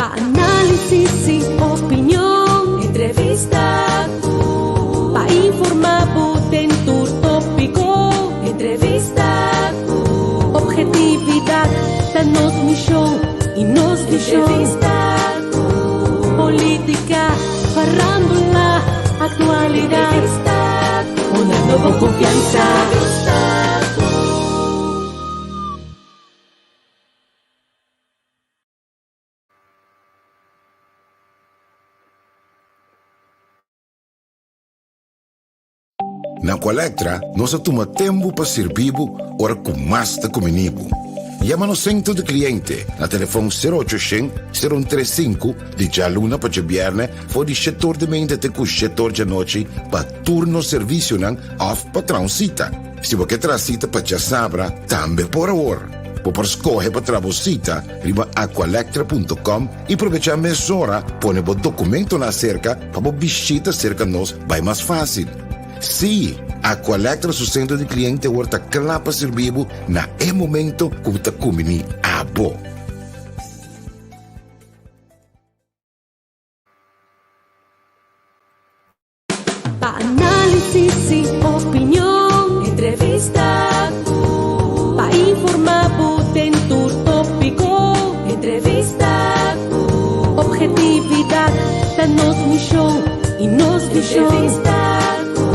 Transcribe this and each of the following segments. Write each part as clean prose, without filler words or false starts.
Pa análisis y opinion, entrevista cu. Pa informa bo den tur tópico, entrevista cu. Objetividad ta nos misión y nos visión. Entrevista cu. Política, farándula, actualidad. Entrevista cu. Una nuevo confianza. Entrevista cu. Na Aqualectra nos a tuma tempu pa sirbi bo ora ku mas ta kumini bo. Yama nos sentro di kliente na telefon sero ocho shen, sero un tres sinku di djaluna pa djabièrnè for di shetor di meinta te ku shetor djanochi pa tur nos servisionan òf pa traha un sita. Si bo ke traha sita pa djasabra tambe por awor. Bo por skohe pa traha bo sita riba aqualectra.com i probechá mesora pone bo dokumentonan aserka pa bo bishita serka nos bai mas fásil. Sí, Aqualectra su sentro di kliente awor ta kla pa sirbi bo na e momento ku bo ta kumbiní abo. Pa análisis y opinion, entrevista cu. Pa informa bo den tur tópico, entrevista cu. Objetividad ta nos misión y nos visión. Entrevista cu.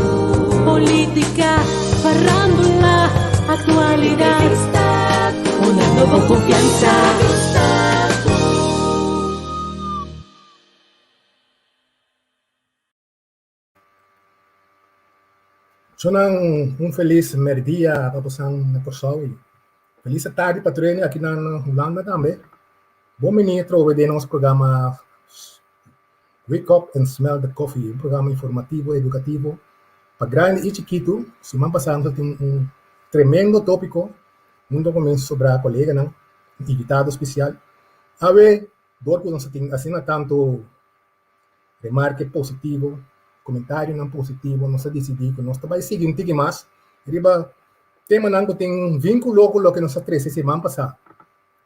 Política, farándula, actualidad. Entrevista cu. Una nuevo confianza. Entrevista cu. Sonan un felis merdia pa bosan na Kòrsou i felis atardi pa tur hende aki na Hulanda tambe. Bon bini atrobe den nos programa Wake Up and Smell the Coffee, un programa informativo i edukativo pa grandi i chikitu. Siman pasá nos a tin un tremendo tópiko hunto ku mi sobrá koleganan, un invitado spesial. Awe dor ku nos a tin asina tantu Remarke positivo, komentarionan positivo, nos a disidí ku nos ta bai sigui un tiki mas riba temanan ku tin vínkulo ku loke nos a trese siman pasá.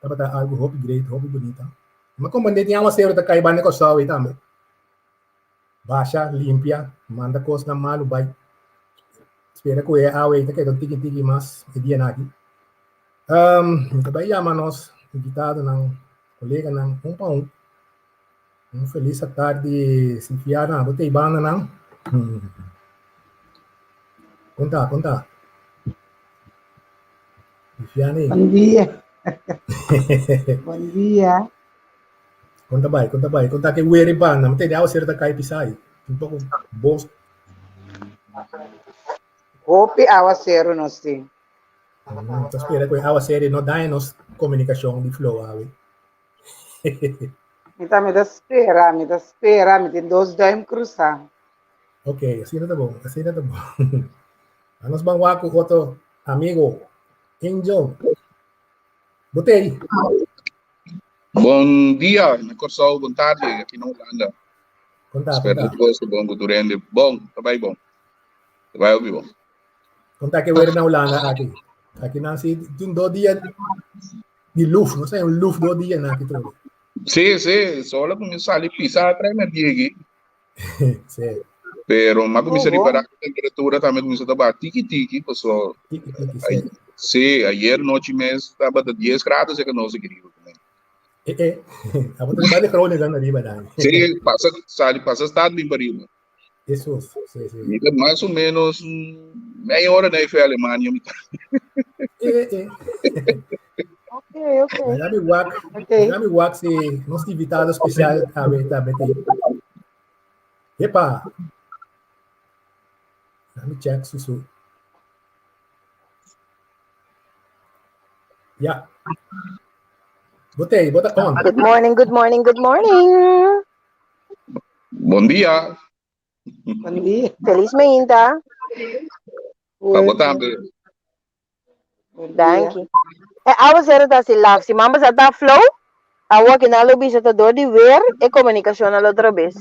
Tabata algu hopi great, hopi bunita. Mi a komprendé tin awaseru ta kai banda Kòrsou ei tambe. Basha, limpia, manda kosnan malu bai. Spera ku e awa ei ta keda un tiki tiki mas e dianan aki. Mi ta bai yama nos invitadonan, koleganan un pa un. Un felis atardi Silviana, bo ta e banda nan? Kon ta, kon ta? Silviana ei. Bon dia. Bon dia. Kon ta bai, kon ta bai? Kon ta ke weer e banda? Mi ta idea awaseru ta kai pisa ei. Un poko bos. Hopi awaseru nos tin. Ta spera ku e awaseru no daña nos komunikashon di flow awe. Mi ta mi ta spera, mi ta spera, mi tin dos duim cruzá. Ok, asina ta bon, asina ta bon. Anos ban wak ku otro amigo, Angel. Bo te ei? Bon dia na Kòrsou, bon tarde aki na Hulanda. Kon ta, kon Spero ta? tur kos ta bon ku tur hende. Bon, ta bai bon. Ta bai hopi bon. Kon ta ke weer na Hulanda aki? Aki nan si tin dos dia Di luf, no sa un luf do dia na ki trobe. Sí, sí, solo kuminsá sali pisa atrás na dia aquí. Sí. Pero ma kuminsá ripará ku temperatura tambe kuminsá ta baha tiki tiki, paso Tiki tiki, sí. Sí, ayer nochi mes tabata 10 grados e nos aki riba también. Eh, eh. Abo ta riba de Groningen ariba dan. Sí, pasa sali pasa stad bin pa riba. Jesus, sí, sí. Mi ta mas o menos meia hora na fe Alemania mi ta. Eh, eh. Ok, ok. Laga mi wak, Ok. laga mi wak si nos invitado especial tambe tambe tin. Epa. Laga mi check susu. Ja. Botei, bota on. Good morning, good morning, good morning. Bon dia. Bon dia. Feliz meinta. Pa bo tambe. Bon dia. Danki. E awa sero ta si laf. Si mamba sa ta flow, awa ki nan lo bisa ta door di weer e komunikashon nan lo otra bes.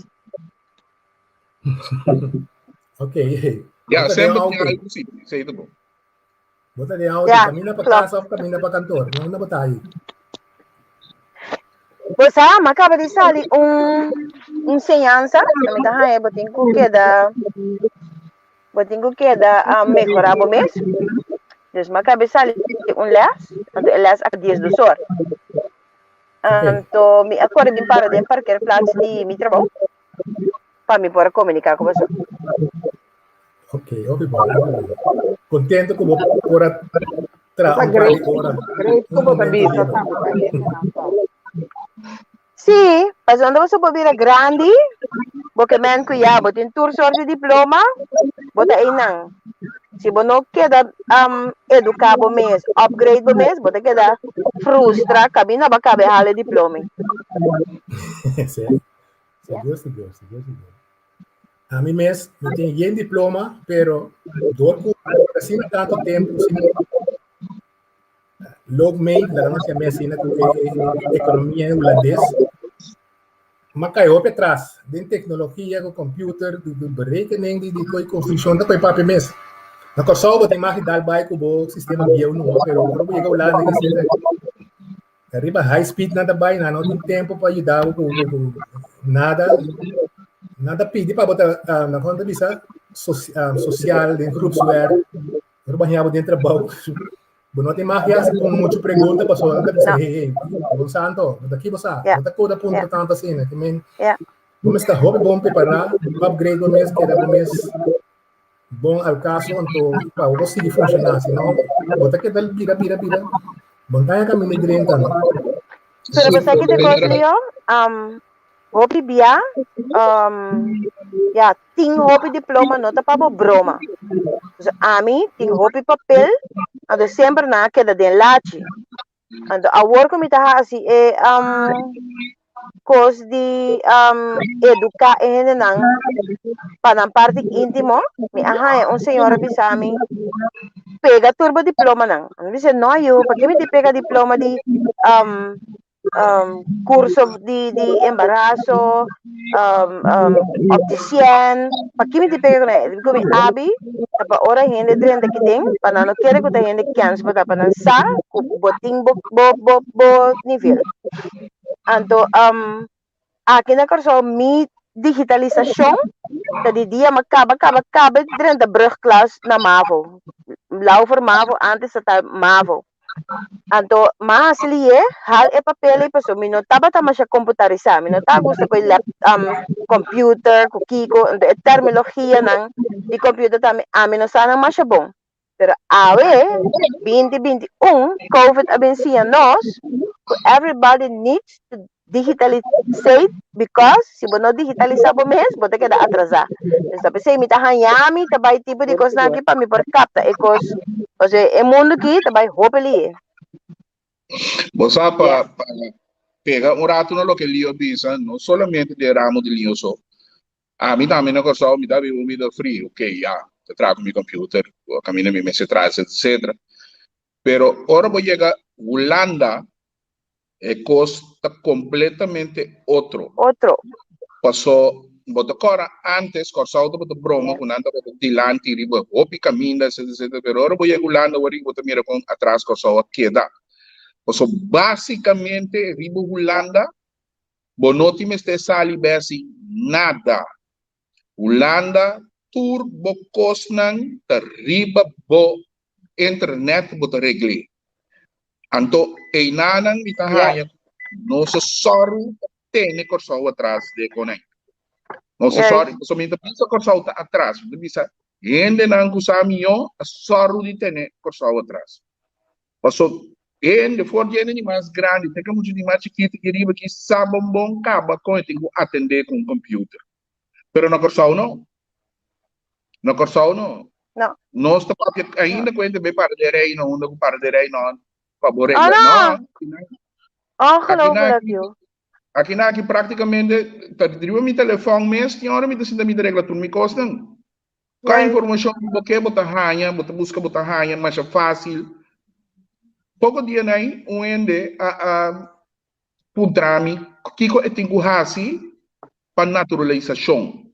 Ok. Ja, Bota den semper auto. tin algo si, sei ta bon. Bota den auto, Ja, camina pa klopt. casa of camina pa kantoor. No, no bota ahí. Bo sa, mi a kaba di sali un un enseñansa, mi ta haña bo tin ku keda bo tin ku keda a mehorá bo mes. Dus mi a kaba di sali un lès, anto e lès a 12 or. Anto mi a kore bin para den parkeerplaats di mi trabou pa mi por a komuniká ku boso. Ok, hopi bon, hopi bon. Contento ku bo por a traha un par di ora. Great ku bo ta bisa tambe pa hendenan sa. Sí, pasobra boso por bira grandi, bo ke men ku ya bo tin tur sorti diploma, bo ta einan. Si bo no keda um, eduká bo mes, upgrade bo mes, bo ta keda frustra, kaminda bo a kaba e hala e diploma. Sí, sigur, sigur, sigur, sigur. Ami mes, mi tin yen diploma, pero door ku asina tantu tempu sin loop mee, laga nos yam'é asina, ku e ekonomia hulandes, m'a kai hopi atras den teknologia ku computer, di berekening, di koi konstrukshon ta koi papia mes. Na Kòrsou bo tin mag di dal bai ku bo sistema bieu numa, pero ora bo yega Hulanda ke sita riba high speed nan ta bai, nan no tin tempu pa yuda bo ku nada. Nan ta pidi pa bo ta, nan kon ta bisa, sosial den groepswerk. Ora bo haña bo den trabou, bo no tin mag di hasi pon muchu pregunta pasobra nan ta bisa, hey, hey, bon santo, bo ta ki bo sa, bo ta koda puntra tantu asina. Ke men, bo mes ta hopi bon prepará, upgrade bo mes, keda bo mes bon al kaso, anto pa bo sigui funshoná, si no, bo ta keda bira, bira, bira, bo no ta haña kaminda drenta no. Pero bo sa ki ta kos, Leo? Hopi bia, ya, tin hopi diploma no ta pa bo broma. Dus ami tin hopi papel, anto semper nan a keda den lachi. Anto awor ku mi ta hasi e kos di eduká e hendenan pa nan parti íntimo, mi a haña un señora bisa mi, pega tur bo diplomanan. Mi bisa, no yu, pakiko mi tin pega diploma di curso di di embarazo, opticien, pa ki mi tin pega ku nan? Di ku mi abi ta pa ora hende drenta aki den, pa nan no kere ku ta hende kens bo ta, pa nan sa ku bo tin bo bo bo bo nivel. Anto aki na Kòrsou mi digitalisashon ta di dia mi a kaba kaba kaba drenta brugklas na mavo, Lauver mavo antes ta ta mavo. Anto m'a hasi lié hal e papel ei pasobra mi no tabata masha komputarisá, mi no ta gusta ku e lap computer ku kiko, anto e terminologianan di computer tambe ami no sa nan masha bon. Pero awe, 2021, Covid a bin siña nos ku everybody needs to digitalisate because si bo no digitalisa bo mes, bo ta keda atrasá. Entonces ta p'esei mi ta haña mi ta bai tipo di kosnan aki pa mi por kapta e kos. Pasobra e mundu aki ta bai hopi lihe. Bo sa pa pa pega un ratu na loke Lio bisa, no solamente den ramo di Lio so. Ami tambe na Kòrsou mi ta biba un bida fri, ok ya, ta traha ku mi computer, kaminda mi mester traha etcetera etcetera. Pero ora bo yega Hulanda e kos ta kompletamente otro. Otro. Paso bo ta kòrda antes Kòrsou tabata broma ku nan tabata dilanti riba hopi kaminda etcetera etcetera, pero ora bo yega Hulanda awor bo ta mira kon atras Kòrsou a keda. Paso basikamente riba Hulanda Bo no tin mester sali besi nada. Hulanda tur bo kosnan ta riba bo internet bo ta regl'é. Anto einanan mi ta haña ku nos a sòru pa tene Kòrsou atras den konai. Nos a sòru, pasobra mi ta bisa Kòrsou ta atras, mi ta bisa hendenan ku sa mihó a sòru di tene Kòrsou atras. Paso hende for di hende di mas grandi te ke mucha di mas chikito ki riba ki sa bon bon kaba kon e tin ku atende ku un computer. Pero na Kòrsou no. Na Kòrsou no. No. Nos ta papia ainda ku hende bai para den reino unda ku para den reino pa bo Oh regla. no! No. Ongelooflijk joh. Aki na aki praktikamente ta riba mi telefòn mes tin ora mi ta sinta mi ta regla tur mi kosnan. Kua informashon ku bo ke bo ta haña, bo ta buska bo ta haña masha fásil. Poko dia nai un hende a a puntra mi kiko e tin ku hasi pa naturalisashon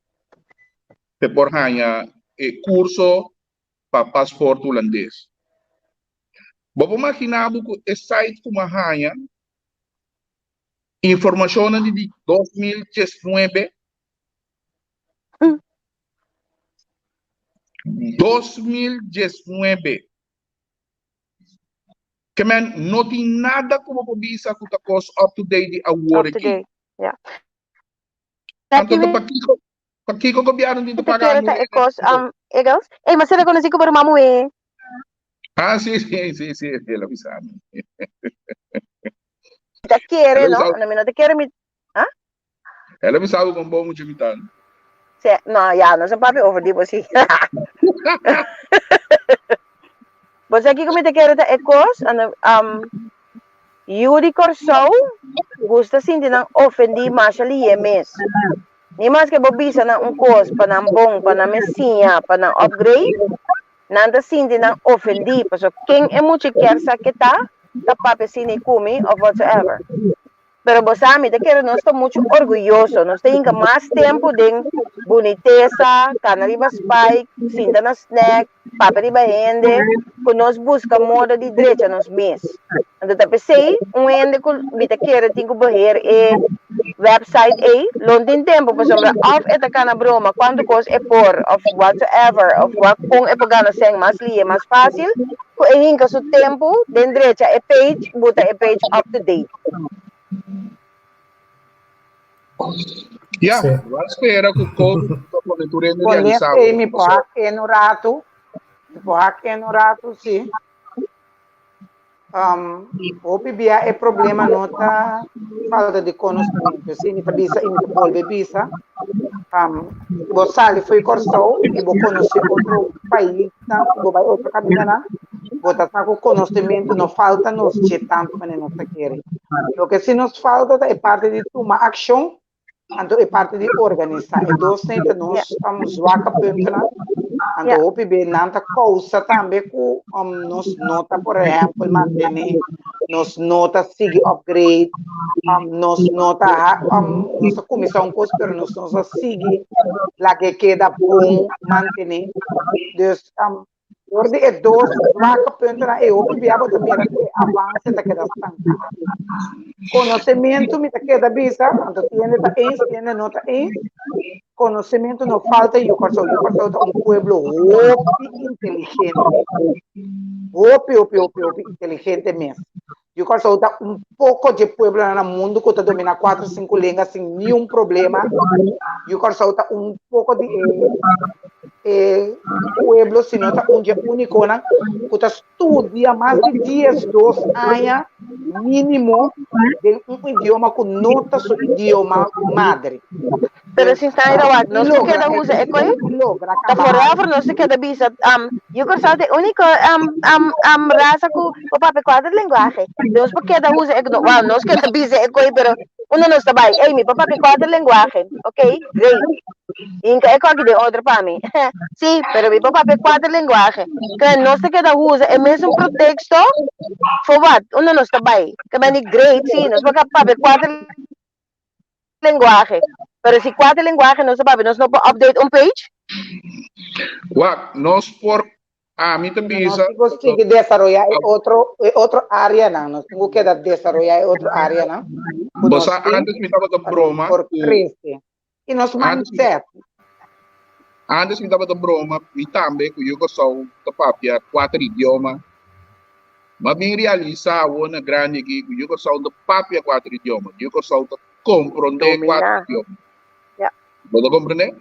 p'e por haña e kurso pa pasport hulandes. Bo por magina bo ku e site ku mi a haña. Informashonnan di di 2019. 2019. Ke men no tin nada ku bo por bisa ku ta kos up to date di awor Up to aki. date, ja. Anto ta pakiko, pakiko gobièrnu tin ta Te paga kere ta e kos, um, Egels? Ey, ma sera konosí ku bo ruman muhé. Ah, sí, sí, sí, sí, el a bisa mi. Ta kere, El a no? bisa, No, mi no te kere mi... Ah? el a bisa bo kon bon mucha mi ta. Sí, no, ya, no se papia over di bo sí. Bo sa kiko mi te kere ta e kos? Ano, um, yu di Kòrsou gusta sinti nan ofendí masha lihe mes. Ni maske bo bisa nan un kos pa nan bon, pa nan mes siña, pa nan upgrade, nan ta sinti nan ofendí. Paso ken e mucha kier sa ke ta, ta papia asina i ku mi of whatsoever. Pero bo sa, mi ta kere nos ta muchu orguyoso. Nos ta hinka mas tempu den bunitesa, kana riba spike, sinta na snack, papia riba hende, ku nos buska moda di drecha nos mes. Anto ta p'esei un hende ku mi ta kere tin ku beheer e website ei, lo no tin tempu pasobra òf e ta kana broma kuantu kos e por òf whatsoever òf wak kon e por gana sèn mas lihe, mas fásil, ku e hinka su tempu den drecha e page, buta e page up to date. Ya, Sí. wa spera ku COVID ta pone tur hende Pone realisá ei bo. mi por Paso, hak en un ratu. Mi por hak en un ratu, sí. Um, hopi bia e problema no ta falta di konosementu. Sí, mi ta bisa i mi ta bolbe bisa. Um, bo sali fo'i Kòrsou i bo konosé otro paisnan, bo bai otro kamindanan, bo ta sa ku konosementu no falta nos dje tantu manera nos ta kere. Loke si nos falta ta e parti di tuma akshon Anto e parti di organisá. E dos nei ta nos um, zwakke puntonan. Anto hopi be nan ta kousa tambe ku um, nos no ta, por ehèmpel, mantené, nos no ta sigui upgrade, um, nos no ta, ha- um, nos ta kuminsá un kos, pero nos no ta sigui laga e keda bon mantené. Dus um, Dor di e dos zwakke puntonan ei hopi bia bo ta mira ku e avanse ta keda stanká. Konosementu mi ta keda bisa, anto tin hende ta eens, tin hende no ta eens, konosementu no falta yu Kòrsou. Yu Kòrsou ta un pueblo hopi inteligente. Hopi, hopi, hopi, hopi inteligente mes. Yu Kòrsou ta un poko dje pueblonan na mundu ku ta dominá kuatro sinku lenga sin niun problema. Yu Kòrsou ta un poko di e e pueblo, si no ta un dje únikonan, ku ta studia mas di diesdos aña mínimo den un idioma ku no ta su idioma madre. Pero sin staan Um, wak, i nos no logra keda usa e koi, i logra ta kaba forever algu. nos ta keda bisa, um, yu Kòrsou ta e úniko um, um, um, rasa ku por papia kuater lenguahe. Nos por keda usa e, no, well, nos keda bisa e koi, pero unda nos ta bai? Ey, mi por papia kuater lenguahe. Ok, great. Hinka e koki den otro pa mi. Sí, pero mi por papia kuater lenguahe. Kaya nos ta keda usa e mesun pretexto for what? Unda nos ta bai? Ke men di great, sí, nos por papia kuater lenguahe. Pero si kuater lenguahe nos ta papia, nos no por update un page? Wak, nos por, ami ta Pero nos bisa, tin ku sigui desaroyá e otro e otro áreanan. Nos tin ku keda desaroyá e otro áreanan ku bo nos sa tin antes mi tabata pa nos broma por ku krese. I nos antes mi mindset. antes mi tabata broma mi tambe ku yu Kòrsou ta papia kuater idioma. M'a bin realisá awor na grandi aki ku yu Kòrsou no ta papia kuater idioma. Yu Kòrsou ta komprondé kuater Dominá. idioma. Ja. Bo ta komprendé?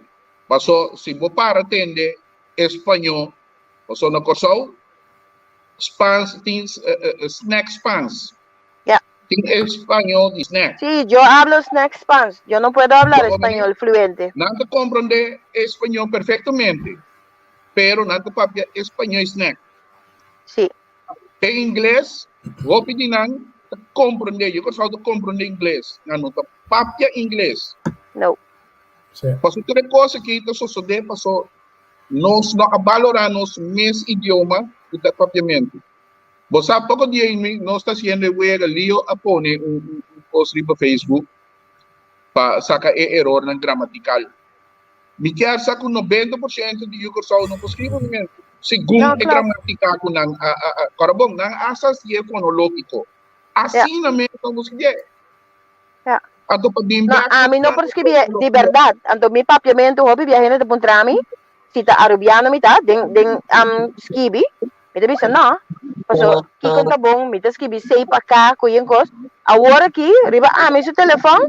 Paso si bo para tende españó, paso na Kòrsou Spaans tin snack Spaans. Ja. Tin españó di snack. Sí, yo hablo snack Spaans. Yo no puedo hablar Bo komprendé? español fluente. Nan ta komprondé españó perfektamente, pero nan ta papia españó i snack. Sí. E ingles, hopi di nan ta komprondé, yu Kòrsou ta komprondé ingles, nan no ta papia ingles. No. Sí. Paso tur e kos aki ta sosodé paso nos no a balorá nos mes idioma ku ta papiamentu. Bo sa poko dia ei mi nos ta hasiendo e wega, Leo a pone un un kos riba Facebook pa saka e erornan gramatikal. Mi kier sa ku 90% di yu Kòrsou no por skribi papiamentu, segun No, e klopt. gramatika ku nan a a a kòrda bon, nan a hasta hasié fonologiko. Ja. Asina mes nan por skribié. Ja. Anto pa bin No, bek ami no por skibi di berdad. Anto mi papiamento hopi bia hende ta puntra mi si ta arubiano mi ta den den um, skibi. Mi ta bisa no. Paso kiko ta bon, mi ta skibi C pa K ku yen kos. Awor aki riba ami su telefon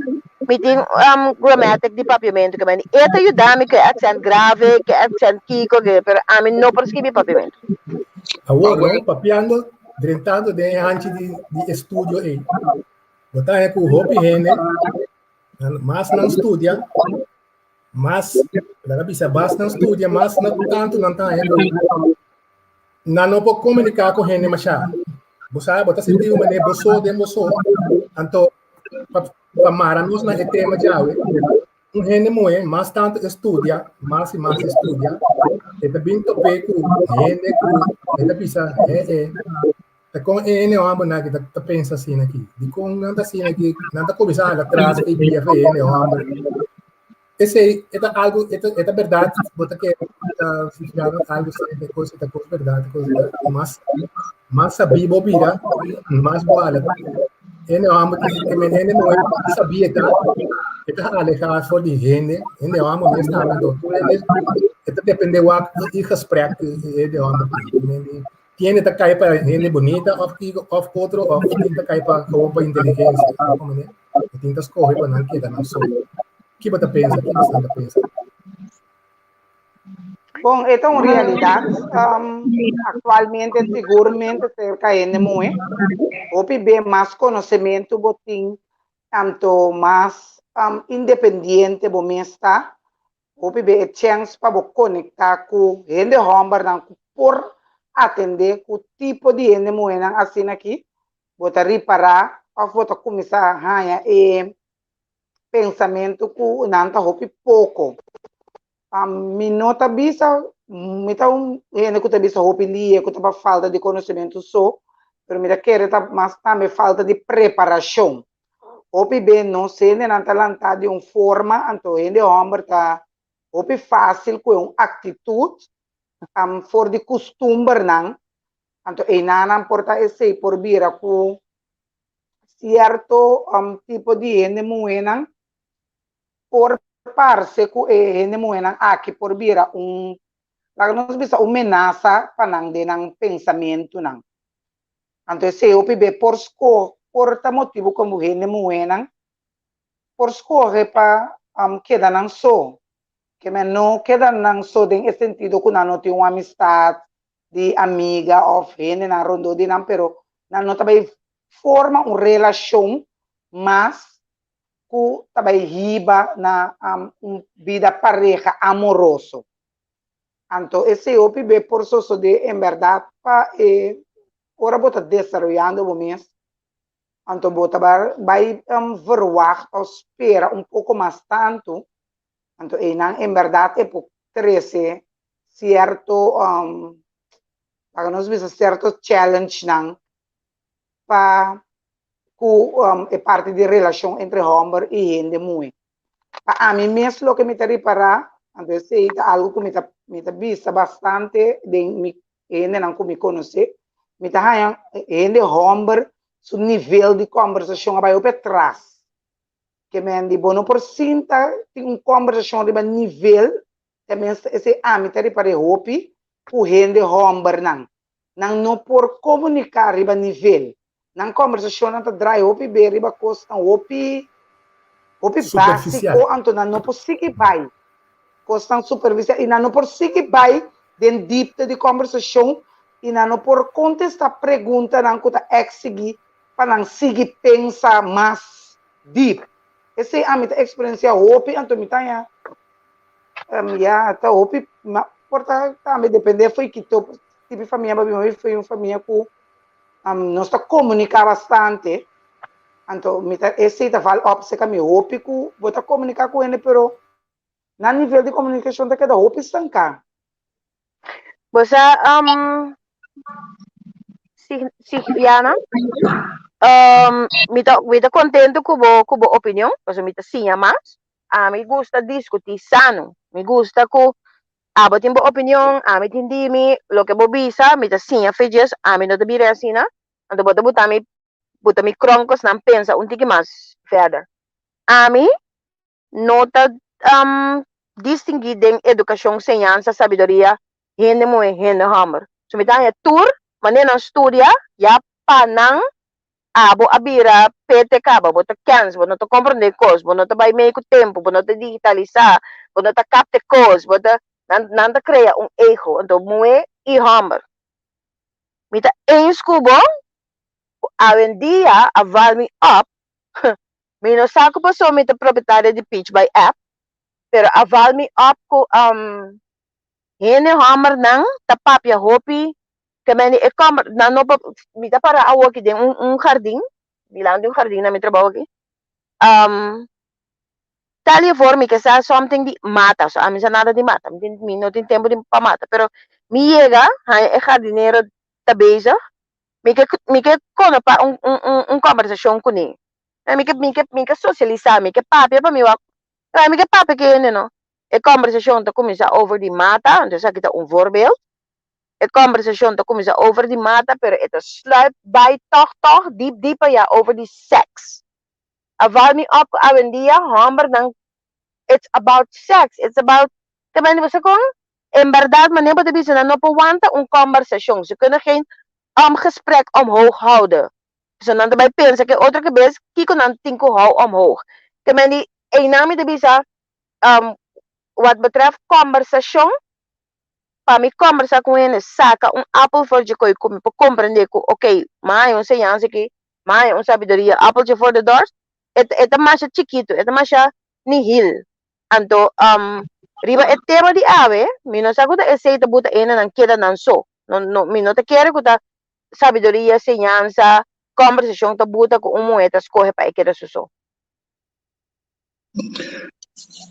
mi tin um, grammatic di papiamento ke meni. E ta yuda mi ku e accent grave, ku e accent kiko, ke, pero ami no por skibi papiamento. Awor, no, papiando, drentando den e hanchi di, di estudio ei. Bo ta haña ku hopi hende, mas nan studia, mas, laga bisa, mas nan studia, mas na tantu nan ta haña ku nan no por komuniká ku hende mashá. Bo sa, bo ta sinti un manera bo so den bo so, anto pa, pa mara nos na e tema djawe, un hende muhé mas tantu e studia, mas i mas e studia, e ta bin top'é ku hende ku e ta bisa, he e, Ta kon e hende hòmbernan aki ta pensa asina aki? Dikon nan ta asina aki? Nan ta kuminsá hala tras e idea for e hende hòmber. Esei e ta algu, e ta e ta bèrdat, bo ta kere ta fiha algu asina, e kos ta kos bèrdat, e kos ta mas mas sabí bo bira, mas bo hala. Hende hòmber ta e hende muhé mas sabí e ta, e ta alehá for di hende, hende hòmber mes tambe anto tur hende e ta dependé wak i gesprek ku e hende hòmber tin. Tiene ta kai pa hende bonita of kiko of otro of tin ta kai pa gewoon pa inteligencia. Como ne? E tin ta scoge pa nan keda nan so. Ki bo ta pensa? Ki bo ta pensa? Bon, e ta un realidad. Um, actualmente, seguramente, cerca hende muhe. Hopi be mas conocimiento bo tin, tanto mas um, independiente bo mes ta. Hopi be e chèns pa bo konektá ku hende hòmbernan ku por atendé ku tipo di hende muhénan asina aki, bo ta ripará òf bo ta kuminsá haña e pensamentu ku nan ta hopi poko. Mi no ta bisa, mi ta un hende ku ta bisa hopi lie ku ta pa falta di konosementu so, pero mi ta kere ta mas tambe falta di preparashon. Hopi be nos hendenan ta lantá di un forma, anto hende hòmber ta hopi fásil ku e un aktitut for di kustumbernan, anto einanan por ta esei por bira ku sierto tipo di hende muhénan por parse ku e hende muhénan aki por bira un, laga nos bisa un menasa pa nan den nan pensamentunan. Anto esei hopi be por sko por ta motibu ku hende muhénan por skohe pa keda nan so. Ke men no keda nan so den e sentido ku nan no tin un amistat di amiga òf hendenan rondó di nan, pero nan no ta bai forma un relashon mas ku ta bai hiba na un bida pareha amoroso. Anto esei hopi be por sosodé en bèrdat pa e ora bo ta desaroyando bo mes, anto bo ta bai verwagt òf spera un poko mas tantu, anto einan en bèrdat e por trese sierto, laga nos bisa sierto challengenan pa ku e parti di relashon entre hòmber i hende muhé. Pa ami mes loke mi ta ripará, anto esei ta algu ku mi ta mi ta bisa bastante den mi hendenan ku mi konosé, mi ta haña hende hòmber su nivel di kòmbersashon a bai hopi atras. Ke men di bo no por sinta tin un kòmbersashon riba nivel Tenminste esei ami ta ripar'é hopi ku hende hòmbernan. Nan no por komuniká riba nivel. Nan kòmbersashonnan ta drai hopi be riba kosnan hopi hopi Superfisial. básiko, anto nan no por sigui bai. Kosnan superfisial i nan no por sigui bai den dipte di kòmbersashon i nan no por kontestá preguntanan ku ta eksigí pa nan sigui pensa mas dip. Esei ami ta eksperensiá hopi, anto mi ta haña Ya, ta hopi, ma por ta tambe depende fo'i ki tipo di famia bo bin, fo'i un famia ku nos ta komuniká bastante, anto mi ta esei ta val op seka mi hopi ku bo ta komuniká ku hende pero nan nivel di komunikashon ta keda hopi stanká. Bo sa Sigviana, mi ta mi ta kontento ku bo ku bo opinion, pasobra mi ta siña mas. Ami gusta diskutí sano. Mi gusta ku abo tin bo opinion, ami tin di mi, loke bo bisa, mi ta siña fejes, ami no ta bira asina. Anto bo ta buta mi buta mi kronkosnan pensa un tiki mas verder. Ami no ta um, distinguí den edukashon, señansa, sabiduria, hende muhé, hende hòmber. So mi ta haña tur manera nan studia ya pa nan abo a bira pete kaba, bo ta kens, bo no ta komprendé kos, bo no ta bai mei ku tempu, bo no ta digitalisá, bo no ta kapta kos, bo ta nan nan ta krea un ego, anto muhé i hòmber. Mi ta eens ku bo ku awendia a val mi op Mi no sa ku paso mi ta propietario di Peach by App, pero a val mi op ku um, hende hòmbernan ta papia hopi ke men di e kòmber nan no por mi ta para awoki den un un hardin, dilanti un hardin na mi trabou aki. Um, tal je voor mi ke sa something di mata, so ami sa nada di mata, mi tin mi no tin tempu di pa mata, pero mi yega haña e hardinero ta bezig, mi ke mi ke konopa un un un un kòmbersashon kuné. Mi ke mi ke mi ke sosialisá, mi ke papia pa mi wak mi ke papia ku hende no. E kòmbersashon ta kuminsá over di mata, anto esaki ta un voorbeeld. E kòmbersashon ta kuminsá over di mata, pero e ta sluip bai tòg tòg diep diep ayá over di sèks. A val mi op ku awendia hòmbernan it's about sex, it's about te mende bo sa kon? En bèrdat manera bo ta bisa nan no por wanta un kòmbersashon, ze kunnen geen um gesprek omhoog houden. So nan ta bai pensa ke otro kabes kiko nan tin ku hou omhoog. Te mende einan mi ta bisa um wat betreft kòmbersashon pa mi kòmbersá ku hende saka un apel for dje koi ku mi por komprendé ku okey mi a haña un señansa aki, mi a haña un sabiduria, appeltje voor de dorst, e ta e ta masha chikitu, e ta masha nihil. Anto um riba e tema di awe mi no sa ku ta esei ta buta hendenan keda nan so. No no mi no ta kere ku ta sabiduria, señansa, kòmbersashon ta buta ku un muhé ta skohe pa e keda su so.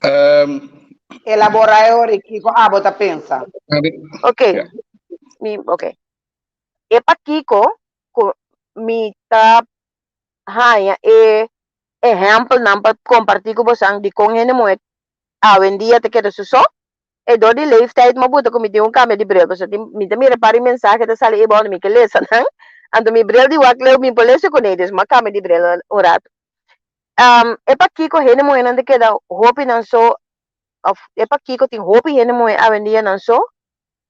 Um, Elabora e ora kiko abo ta pensa. Ok, mi, ok. E pakiko ku mi ta haña e ehèmpelnan pa kompartí ku bosan di kon hende muhé awendia ta keda su so, e dor di leeftijd mi a buta ku mi tin un kambia di bril pasobra tin mi ta mira par di mensahe ta sali ei bou mi ke lesa nan, anto mi bril di wak leu mi por lesa kuné dus mi a kambia di bril un ratu. E pakiko hende muhénan ta keda hopi nan so òf e pakiko tin hopi hende muhé awendia nan so,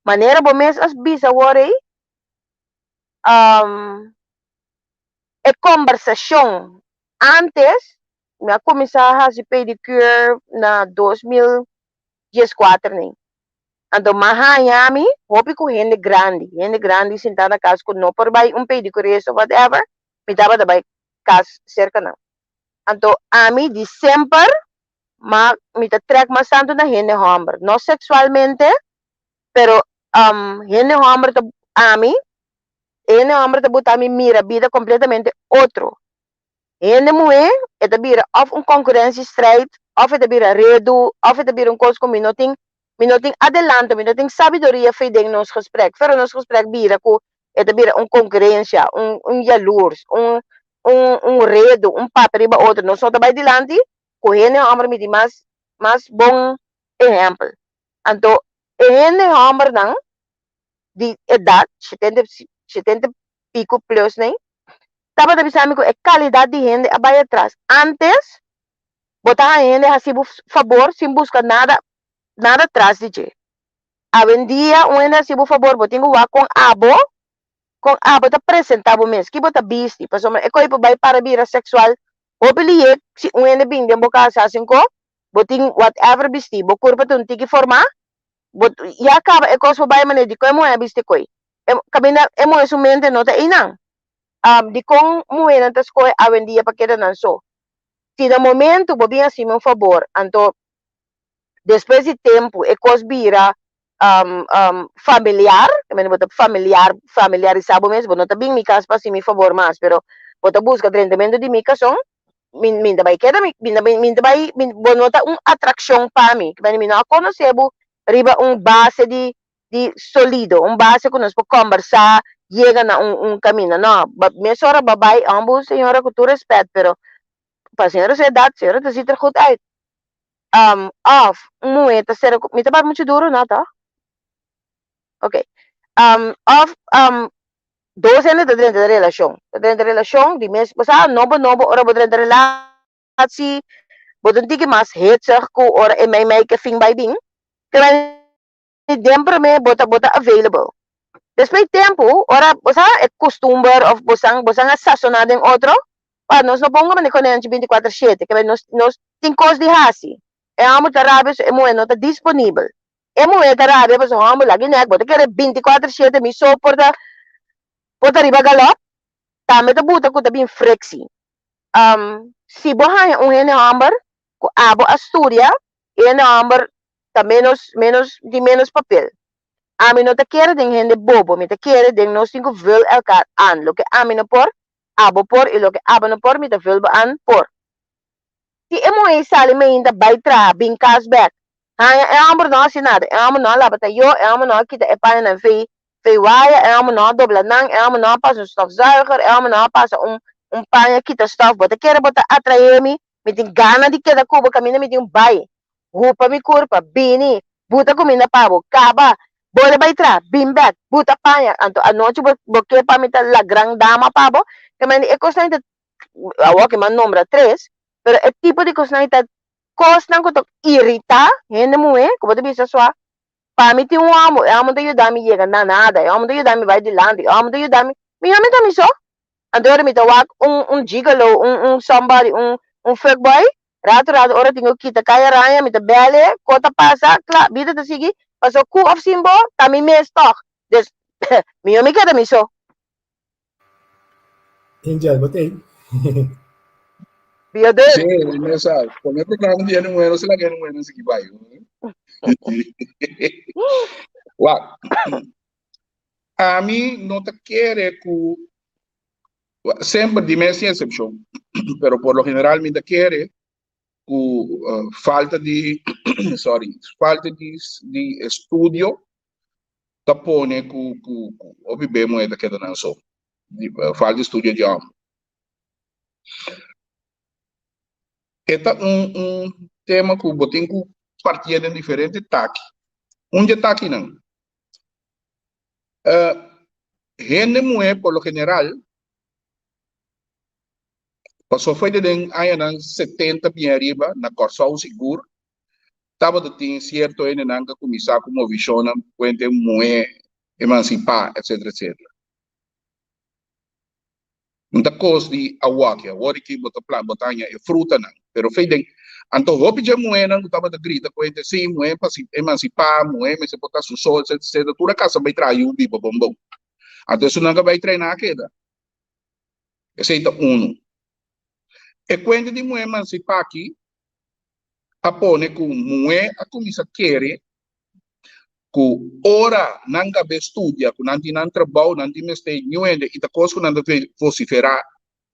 manera bo mes a bisa awor ei, e kombersashon antes mi a kuminsá hasi pedicure na 2014 nei anto mi a haña mi hopi ku hende grandi hende grandi sintá na kas ku no por bai un pedicurist of whatever mi tabata bai kas serka nan anto ami di semper ma mi ta trèk mas tantu na hende hòmber no seksualmente pero hende hòmber ta ami Hende homber ta buta mi mira bida completamente otro. Hende muhe e ta bira of un concurrentiestrijd, of e ta bira redu, of e ta bira un cos cu mi no tin, mi no tin adelanto, mi no tin sabiduria fe den nos gesprek. Pero nos gesprek bira cu e ta bira un concurrencia, un, un jaloers, un, un, un redu, un papia riba otro. Nos no ta bay dilanti cu hende homber mi tin mas, mas bon ehempel. Anto e hende hombernan di edat, shetenta, shetenta pico plus nei, tabata bisa mi ku e kalidat di hende a bai atras. Antes, bo ta haña hende hasi bo fabor sin buska nada, nada tras di dje. Awendia un hende hasi bo fabor, bo tin ku wak kon abo, kon abo ta presentá bo mes, ki bo ta bisti, pasobra e koi por bai para bira seksual hopi lihé si un hende bin den bo kas hasi un ko, bo tin whatever bisti, bo kurpa ta un tiki formá, Bo ya kaba e kos por bai manera dikon e muhé a bisti koi. E kaminda e muhé su mente no ta einan. Dikon muhénan ta skohe awendia pa keda nan so? Si na momentu bo bin hasi mi un fabor, anto despues di tempu e kos bira familiar, bo ta familiar, familiarisá bo mes, bo no ta bin mi kas pa hasi mi fabor mas, pero bo ta buska drentamentu di mi kason, mi mi ta bai keda mi mi ta mi ta bai mi bo no ta un atraccion pa mi mi mi no a conoce bo riba un base di di solido un base cu nos por combersa yega na un un camino no ba mesora ba bai hombo señora cu tur respet pero pa señora su edad señora ta ziet er goed uit of un muhe ta sera cu mi ta papia mucho duro no toch ok of Dos hende ta drenta den relashon. Ta drenta relashon di mes, bo sa nobo nobo ora bo drenta relatie, Bo ta un tiki mas hetsig ku ora e meimei ke fin bai bin. Kende den promé bo ta bo ta available. Despues di tempu, ora bo sa e kustumber òf bosan bosan a sasoná den otro, pa nos no ponga manera konenchi bintikuater shete, kende nos nos tin kos di hasi. E hòmber ta rabia so e muhé no ta disponibel. E muhé ta rabia pasobra hòmber lag'i nèk, bo ta kere bintikuater shete mi so por ta por ta riba galòp, tambe ta buta ku ta bin friksi. Si bo haña un hende hòmber ku abo a studia, e hende hòmber ta ménos ménos tin ménos papel. Ami no ta kere den hende bobo, mi ta kere den nos tin ku vul elkar aan. Loke ami no por, abo por i loke abo no por, mi ta vul bo aan por. Si e muhé sali mainta bai traha, bin kas bèk, haña e hòmber no a hasi nada, e hòmber no a laba tayó, e hòmber no a kita e pañanan fei fei waya, e hòmber no a dobla nan, e hòmber no a pasa un stofzuiger, e hòmber no a pasa un un paña kita stòf, bo ta kere bo ta atraé mi, mi tin gana di keda ku bo kaminda mi tin un bai, hupa mi kurpa, bini, buta kuminda pa bo, kaba, bole bai traha, bin bèk, buta paña, anto anochi bo bo ke pa mi ta la gran dama pa bo, te mende e kosnan ta awor ke mi a nombra tres, pero e tipo di kosnan ta kosnan ku ta iritá hende muhé, ku bo ta bisa sua, pa mi tin un hòmber, e hòmber ta yuda mi yega na nada, e hòmber ta yuda mi bai dilanti, e hòmber ta yuda mi, mi hòmber ta mi so. Anto ora mi ta wak un un gigolo, un un somebody, un un fuckboy, rato rato ora tin ku kita kai araña, mi ta bèl'e, ko ta pasa, kla, bida ta sigui, paso ku òf sin bo, ta mi mes tòg. Dus, mihó mi keda mi so. Angel, bo t'ei? Biodun. Sí, mi sa. Con e programa di hende muhé, no se laga hende muhé nan sigui bai. Wak, ami no ta kere ku, semper di mes tin eksepshon, pero por lo general mi ta kere ku falta di, sorry, falta di di estudio ta pone ku ku ku hopi be muhé ta keda nan so. Falta di estudio di hòmber. E ta un un tema ku bo tin ku partié den diferente taki. Un di e takinan, hende muhé por lo general, pasobra for di den añanan setenta bien ariba, na Kòrsou sigur, tabata tin sierto hendenan ku a kuminsá ku movishonnan kuente muhé emansipá, etsetera, etsetera. No ta kos di awaki, awor aki bo ta plant, bo ta haña e frutanan. Pero fe den, anto hopi dje muhénan ku tabata grita ku hende, sí, muhé pa si emansipá, muhé mester por ta su so, etsetera, etsetera, tur a kasa bai traha yu biba bon bon. Anto esunnan ku a bai trená a keda. Esei ta unu. E kuenta di muhé emansipá aki a pone ku muhé a kuminsá kere ku ora nan gabe studia, ku nan tin nan trabou, nan tin mester niun hende i ta kos ku nan ta vosiferá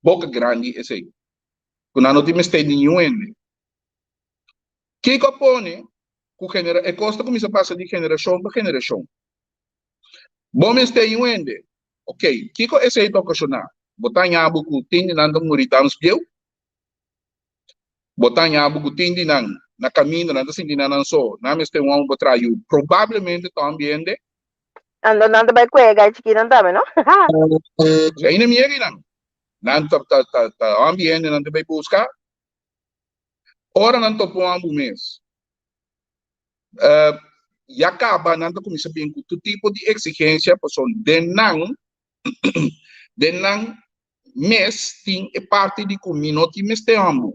boka grandi esei, ku nan no tin mester di niun hende. Kiko a pone ku genera e kos ta kuminsá pasa di generashon pa generashon? Bo mester niun hende. Okey, kiko esei ta okashoná? Bo ta haña bo ku tin di nan ta muri dams bieu? Bo ta haña bo ku tin di nan na kaminda, nan ta sinti nan nan so, nan mester un hòmber pa traha yu. Probablemente ta hòmber hende. Anto nan ta bai kuega gai chikinan tambe, no? Si ainda mi yega einan, nan ta ta ta ta hòmber hende nan ta bai buska. Ora nan topa un hòmber mes, ya kaba nan ta kuminsá bin ku tur tipo di eksigensia pasobra den nan den nan mes tin e parti di ku mi no tin mester hòmber.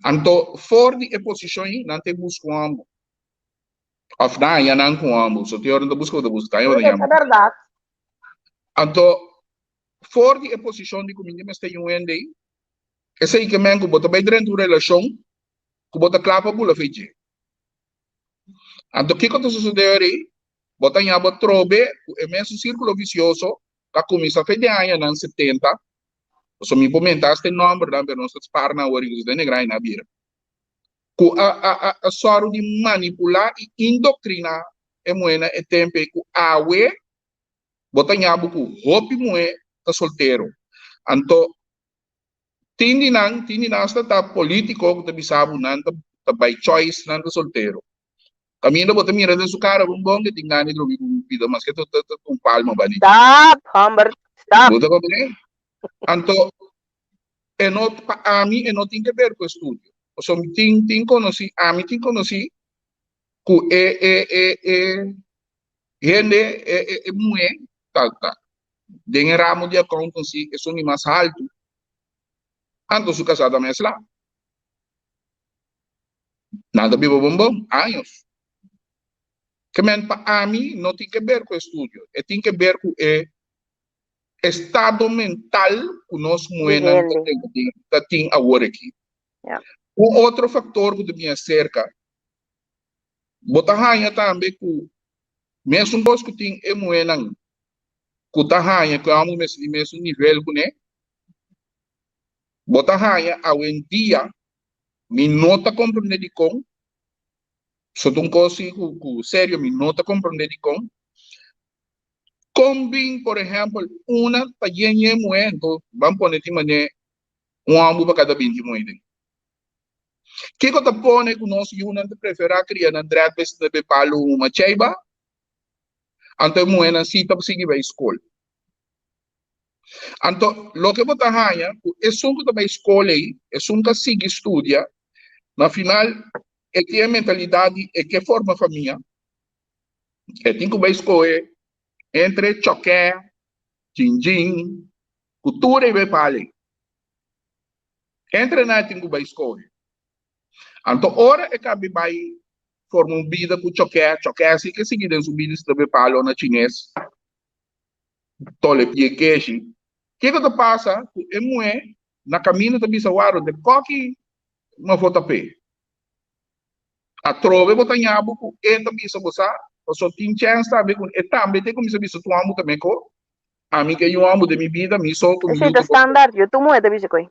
Anto for di e posishon ei nan ta buska un hòmber. Òf nan haña nan ku un hòmber. So tin ora nan ta buska bo ta buska, haña bo ta Esei yama. ta bèrdat. Anto for di e posishon di ku mi tin mester un hende ei, esei ke men ku bo ta bai drenta un relashon ku bo ta kla pa bula fei dje. Anto kiko ta sosodé ora ei? Bo ta haña bo atrobe ku e mesun sírkulo visioso ku a kuminsá fe den añanan setenta, pasobra mi por menta hasta e nòmbernan pero nos ta spar nan awor i den e gran a bira, ku a a a a sòru di manipulá i indoktriná e muhénan e tempu ei ku awe bo ta haña bo ku hopi muhé ta soltero. Anto Tin di nan, tin di nan hasta ta politico cu ta bisa bo nan ta ta by choice nan ta soltero. Caminda bo ta mira den su cara bon bon ke tin gana di drumi cu un pida maske ta ta ta un palma bani. Stop, homber, stop. Bo ta comprende? Anto e no pa ami e no tin ke ber cu estudio. Pasobra mi tin tin konosí, ami tin konosí ku e e e e hende e e e muhé ta ta den e ramo di accountancy esun di mas haltu, anto su kasá ta mezclá. Nan ta biba bon bon, años. Ke men pa ami no tin ke ber ku estudio, e tin ke ber ku e estado mental ku nos Di muhénan ta hende. tin ta tin awor aki. Ja. Un otro faktor ku ta bin aserka, bo ta haña tambe ku mesun kos ku tin e muhénan ku ta haña ku e hòmber mester tin mesun nivel kuné, bo ta haña awendia, mi no ta komprendé dikon, so ta un kos si ku ku serio mi no ta komprendé dikon, Kon bin, por ehèmpel, una ta yen yen muhé, anto ban pone tin manera un hòmber pa kada 20 muhé den. Kiko ta pone ku nos yunan ta preferá kria nan drèt bes na be palu huma cheiba? Anto e muhénan sí ta sigui bai skol. Anto loke bo ta haña ku esun ku ta bai skol ei, esun ku a sigui studia, na final e tin e mentalidat di e ke forma famia, E tin ku bai skohe entre chòkè, djindjin, ku tur ei bai pali. Entre nan e tin ku bai skohe. Anto ora e kabi bai forma un bida ku chòkè, chòkè si ke sigui den su bida si ta bai palo na chines, tole pie keshi. Kiko ta pasa ku e muhé na kaminda ta bisa waro de kòki mafó ta p'e. Atrobe bo ta ña bo ku e ta bisa bo sa, pasobra tin chèns tambe ku e tambe te kuminsá bisa tur hòmber ta mekó. Ami ke yu hòmber den mi bida, mi so ku mi Esei yu ta ta bo. standaard, yo tur muhé ta bisa koe.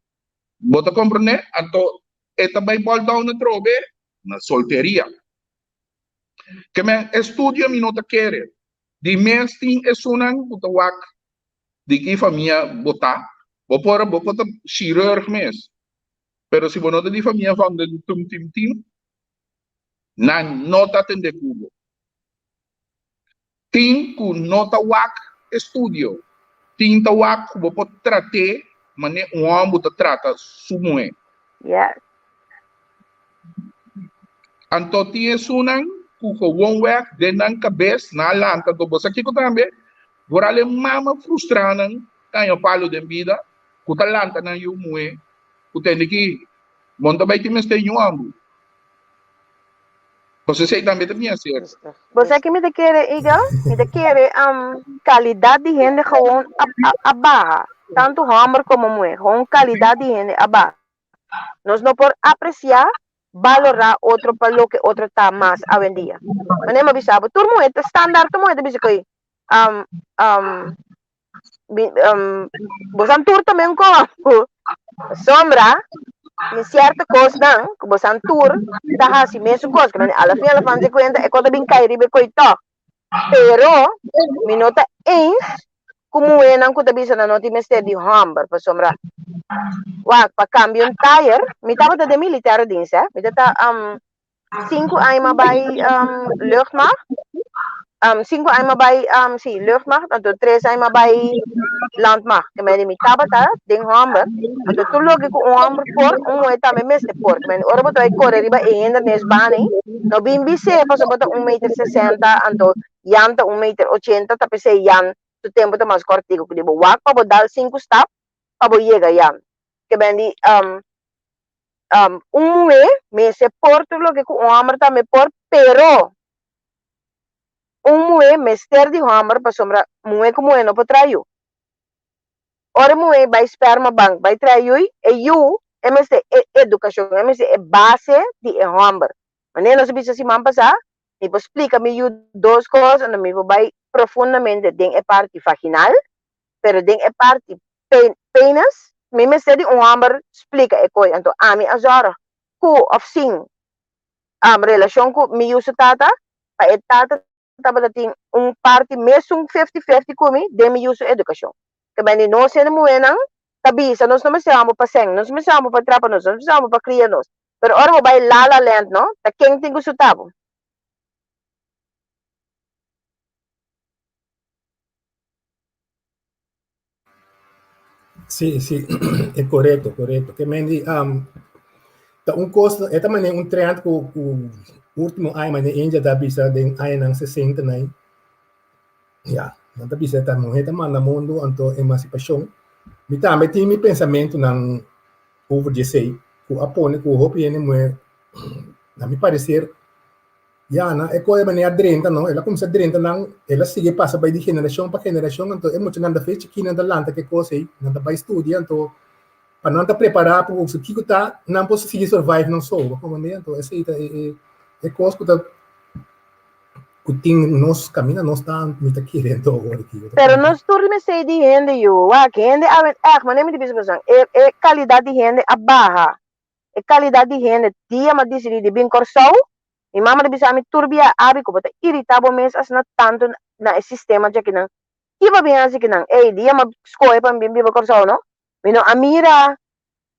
Bo ta komprendé? Anto e ta bai bòl down atrobe na solteria. Ke men estudio mi no ta kere. Di mes tin esunnan ku ta wak di ki famia bo ta. Bo por bo por ta chirurg mes, Pero si bo no ta di famia van den tum tim tim, nan no ta atende ku bo. Tin ku no ta wak estudio, tin ta wak ku bo por trat'é manera un hòmber ta trata su muhé. Yes. Anto tin esunnan ku gewoonweg den nan kabes nan a lanta anto bo sa kiko tambe? Vooral e mama frustrá nan kaña palu den bida ku ta lanta nan yu muhé ku tende ki bo no ta bai tin mester yu ambu. Pasobra esei tambe ta bien serka. Bo sa ki mi ta kere, Eagle? Mi ta kere kalidat di hende gewoon a a baha. Tantu hòmber komo muhé. Gewoon kalidat di hende a baha. Nos no por apresiá, balorá otro pa loke otro ta mas awendia. Manera mi a bisa bo, tur muhé ta standaard, tur muhé ta bisa ku bosan tur ta men ko sombra tin cierto cosnan ku bosan tur ta hasi mesun cos ku ala fin ala fan de cuenta e cosa bin kai riba e koi tog pero mi no ta eens ku muhénan ku ta bisa nan no tin mester di hòmber pasobra wak pa kambia un tire mi tabata den militaire dienst hè mi ta 5 aña m'a bai luchtmacht 5 aña m'a bai si luchtmacht anto 3 aña m'a bai landmacht ke mende mi tabata den hòmber anto tur loke ku un hòmber por un muhé tambe mester por ke mende ora bo ta bai kore riba e hindernis bani no bin bis'é pasobra bo ta un meter 60 anto Jan ta un meter 80 ta p'esei Jan su tempu ta mas kòrtiku ku di bo wak pa bo dal 5 stap pa bo yega Jan ke mende un muhé mester por tur loke ku un hòmber tambe por, pero un muhé mester di hòmber pasobra muhé ku muhé no por traha yu. Ora e muhé bai spermabank bai traha yu, e yu e mester e edukashon, e mester e base di e hòmber. Manera nos a bisa siman pasá, mi por splika mi yu dos kos, anto mi por bai profundamente den e parti vaginal, pero den e parti penis, mi mester di un hòmber splika e koi. Anto ami a zòrg ku òf sin relashon ku mi yu su tata, pa e tata tabata tin un parti mesun fifty-fifty ku mi den mi yu su edukashon. Ke bende nos hende muhénan ta bisa nos no mester hòmber pa sèn, nos no mester hòmber pa trapa nos, nos no mester hòmber pa kria nos. Pero ora bo bai la la land no, ta ken tin ku suta bo? Sí, sí, é korekto, korekto. Ke men di, um, Ta un kos, e ta manera un trend ku ku último aña manera India ta bisa den añanan 60 nai. Ya, nan ta bisa ta muhé ta manda mundu anto emansipashon. Mi tambe tin mi pensamentunan over di esei ku a pone ku hopi hende muhé na mi pareser ya nan e koe manera drenta no, el a kuminsá drenta nan, el a sigui pasa bai di generashon pa generashon anto e muchanan ta fe chikí nan ta lanta ku e kos ei, nan ta bai studia anto pa nan ta prepará pa su kiko ta nan por sigui survive nan so, bo comprende? Anto esei ta e e e kos ku ta ku tin nos kaminda nos ta mi ta kere anto awor aki. Pero nos tur mester di hende yu, wak hende awe ègt manera mi ta bisa boso e e kalidat di hende a baha, e kalidat di hende dia mi a disidí di bin Kòrsou, mi mama ta bisa mi tur bia abi ku bo ta iritá bo mes asina tantu na e sistema djakinan, ki bo bin hasi kinan? Ey dia mi a skohe pa mi bin biba Kòrsou no, Mi no a mira,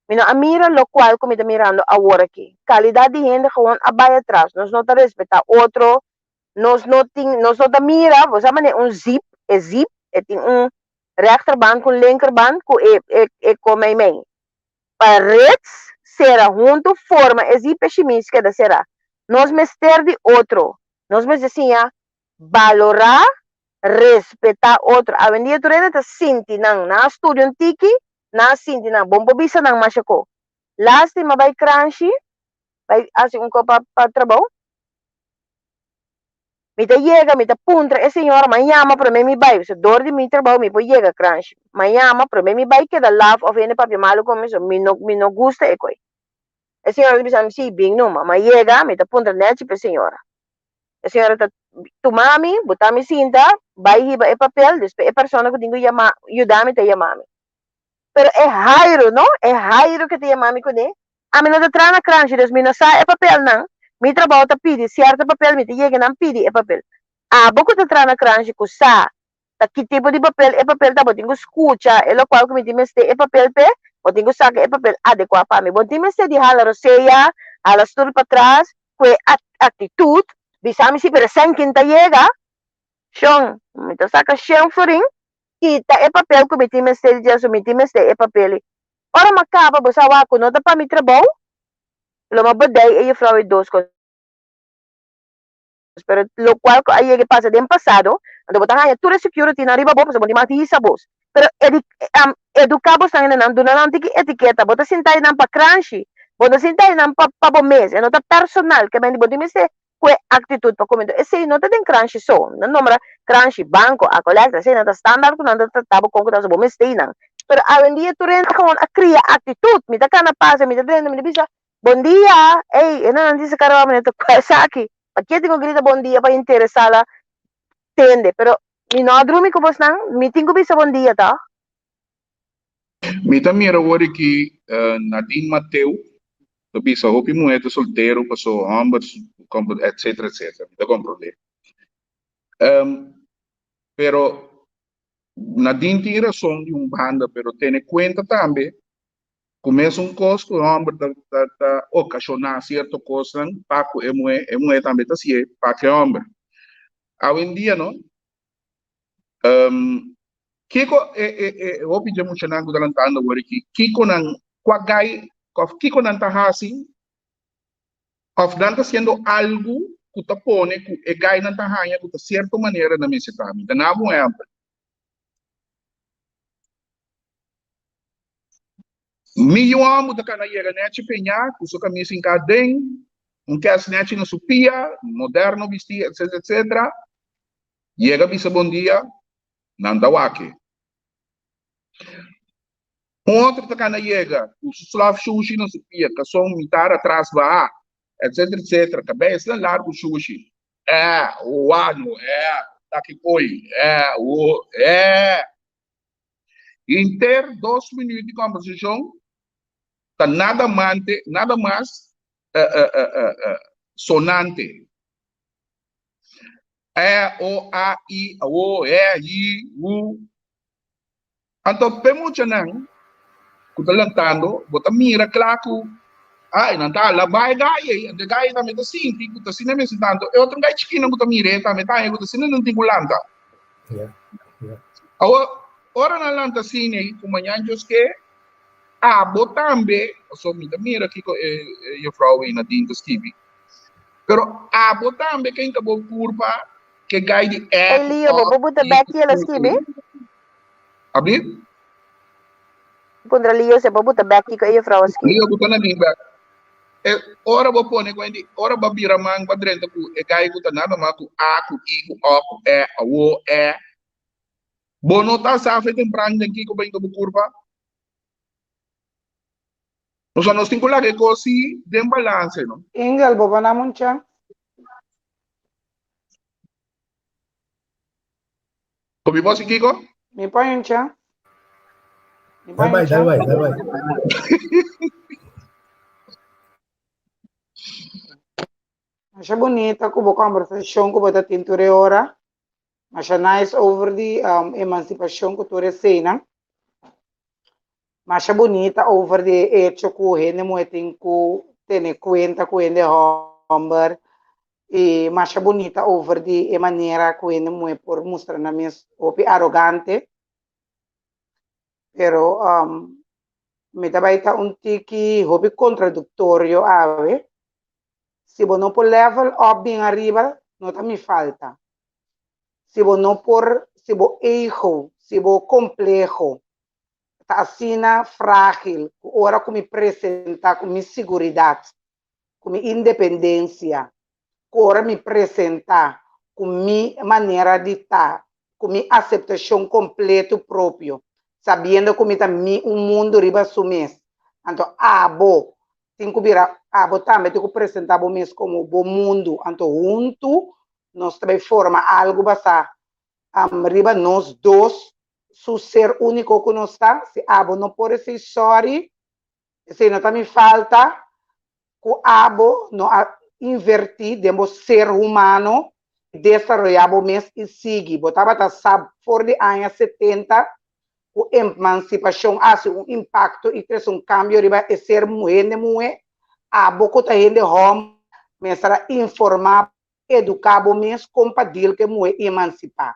mi no a mira locual cu mi ta mirando awor aki. Calidad di hende gewoon a bay atras. Nos no ta respeta otro, nos no tin, nos no ta mira, bo sa manera un zip, e zip, e tin un rechterband cu un linkerband cu e, e, e co meimei. Pa rits cera hunto forma e zip e shimis keda cera. Nos mester di otro. Nos mester siña balorá, respetá otro. Awendia tur hende ta sinti nan, nan a studia un tiki, nan a sinti nan, bon por bisa nan masha ko. Lástima bai kranshi, bai hasi un ko pa pa trabou. Mi ta yega, mi ta puntra e señora, m'a yama promé mi bai, pasobra dor di mi trabou mi por yega kranshi. M'a yama promé mi bai keda laf òf hende papia malu ku mi, so mi no mi no gusta e koi. E señora ta bisa mi, si, bin numa. M'a yega, mi ta puntra nèchi pa e señora. E señora ta tuma mi, bota mi sinta, bai hiba e papel, despues e persona ku tin ku yama, yuda mi ta yama mi. Pero e Jairo, no? E Jairo ke ta yama mi kuné, ami no ta traha na kranshi, dus mi no sa e papelnan, mi trabou ta pidi sierto papel, mi ta yega nan pidi e papel. Abo ku ta traha na kranshi ku sa ta ki tipo di papel e papel ta, bo tin ku skucha e lokual ku mi tin mester e papel p'e, bo tin ku saka e papel adekuá pa mi. Bo tin mester di hala rosea, hala stul patras, ku e aktitut, bisa mi si pero sèn kin ta yega, shon, mi ta saka shen florin, kita e papel ku mi tin mester di dje, so mi tin mester e papel ei. Ora mi a kaba, bo sa wak ku no ta pa mi trabou, lo mi a bedei e jufrou ei dos kos. Pero lokual ku a yega pasa den pasado, anto bo ta haña tur e security nan riba bo pasobra bo tin mas di hisa bos. Pero eduká bosnan hendenan, duna nan tiki etiketa, bo ta sinta einan pa kranshi, bo no sinta einan pa pa bo mes, e no ta personal, ke mende bo tin mester ku e aktitut pa kuminda. Esei no ta den kranshi so, nan nombra kranshi, banko, akolekta, esei nan ta standaard ku nan ta trata bo kon ku ta bo mester einan. Pero awendia tur hende gewoon a kria aktitut, mi ta kana pasa, mi ta drenta, mi ta bisa, Bon dia! Ey, e nan dice cara mi ta kua esaki? Pa ke tin ku grita bon dia pa interesá la tende? Pero mi no a drumi ku bosnan, mi tin ku bisa bon dia tòg? Mi ta mira awor aki Nadine Mateo ta bisa hopi muhé ta soltero paso hòmber etcetera etcetera mi ta komprondé pero Nadine tin rason di un banda pero tene kuenta tambe Ku mesun kos ku e hòmber ta ta ta okashoná sierto kosnan pa ku e muhé, e muhé tambe ta hasié pa ku e hòmber. Awendia no, kiko e e e hopi dje muchanan ku ta lantando awor aki, kiko nan, kua gai òf kiko nan ta hasi òf nan ta hasiendo algu ku ta pone ku e gainan ta haña ku ta sierto manera nan mester ta. Mi ta naba un ehèmpel. Mi yu hòmber ta kana yega nèchi peñá ku su kamisa hinká aden, un kès nèchi na su pia, moderno bistí, etsetera, etsetera. Yega bisa bon dia, nan ta wak e. Un otro ta kana yega ku su slòf shushi na su pia, kason mitar atras bahá, etsetera, etsetera, kabei asina largu shushi. Eh, wano, eh, ta ki koi, eh, wo, eh. Henter dos minuut di kombersashon ta nada mante, nada mas sonante. E, o, a, i, o, e, i, u. Anto p'e muchanan ku ta lantando, bo ta mira kla ku ai, nan ta alabá e gai ei, anto e gai ei tambe ta sinti ku ta asina mester ta. Anto e otro gai chikinan ku ta mir'é tambe ta haña ku ta asina nan tin ku lanta. Awor, ora nan lanta asina ei, ku mañan Dios ke. Abo tambe, pasobra mi ta mira kiko e juffrouw ei Nadine ta skibi, pero abo tambe ken ta bo kurpa ke gai di Ey e ku Leo, bo o por buta i bek ku ki el a u ku skibi? i. Abri? Puntra Leo si e por buta bek kiko e juffrouw a skibi. Leo buta Nadine bek. E ora bo pone ku hende, ora bo bira man bo drenta ku e gai ku ta nada mas ku a ku i ku o ku e awo e. Bo no ta sa fe tempran den kiko bo hinka bo kurpa? Pasobra nos tin ku laga e kos si den balanse, no? Ingel, bo por nam un chans? Ku mi por si kiko? Mi por un chans? Mi por Dal un bai, dal chans? bai, dal bai. Masha bunita ku bo kombersashon ku bo ta tin tur e ora. Masha nice over di emansipashon ku tur eseinan. Masha bunita over di e echo ku hende muhé tin ku tene kuenta ku hende hòmber i masha bunita over di e manera ku hende muhé por mustra nan mes hopi arogante. Pero mi ta bai ta un tiki hopi kontradiktorio awe. Si bo no por level up bin ariba, no ta mi falta. Si bo no por, si bo ego, si bo compleho ta asina fragil cu ora cu mi presenta cu mi siguridad, cu mi independencia, cu ora mi presenta cu mi manera di ta, cu mi aceptacion completo propio, sabiendo cu mi ta mi un mundo riba su mes, anto abo tin ku bira abo tambe tin ku presentá bo mes komo bo mundu anto huntu nos ta bai forma algu basá riba nos dos su ser úniko ku nos ta si abo no por esei sòri esei no ta mi falta ku abo no a invertí den bo ser humano desaroyá bo mes i sigui bo tabata sa for di aña 70 ku emansipashon hasi un impakto i trese un kambio riba e ser hende muhé, abo ku ta hende hòmber mester a informá, eduká bo mes kon pa deal ku e muhé emansipá.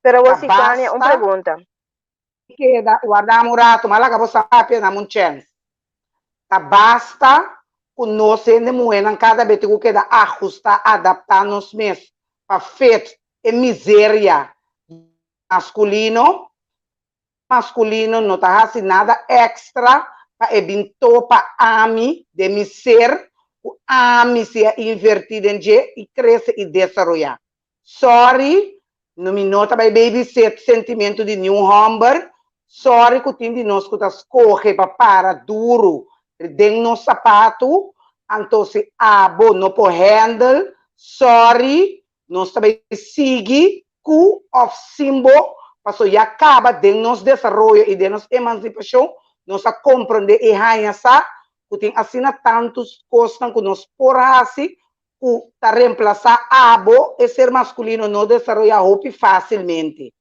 Pero Ta awor si Tania, un basta pregunta. keda warda un ratu, m'a laga bo sa papia, dame un chèns. Ta basta ku nos hende muhénan kada be tin ku keda ahustá, adaptá nos mes pa fit e miseria maskulino, maskulino no ta hasi nada extra pa e bin topa ami den mi ser ku ami si a inverti den dje i krese i desaroyá. Sorry, no mi no ta bai babysit sentimentu di niun hòmber, sorry ku tin di nos ku ta skohe pa para duru den nos sapatu, anto si abo no por handle, sorry, Nos ta bay sigui cu of sin bo, paso ya caba den nos desaroyo y den nos emancipacion nos a comprende y haña sa cu tin asina tanto cosnan cu nos por haci cu ta reemplaza abo e ser masculino no desaroya hopi facilmente.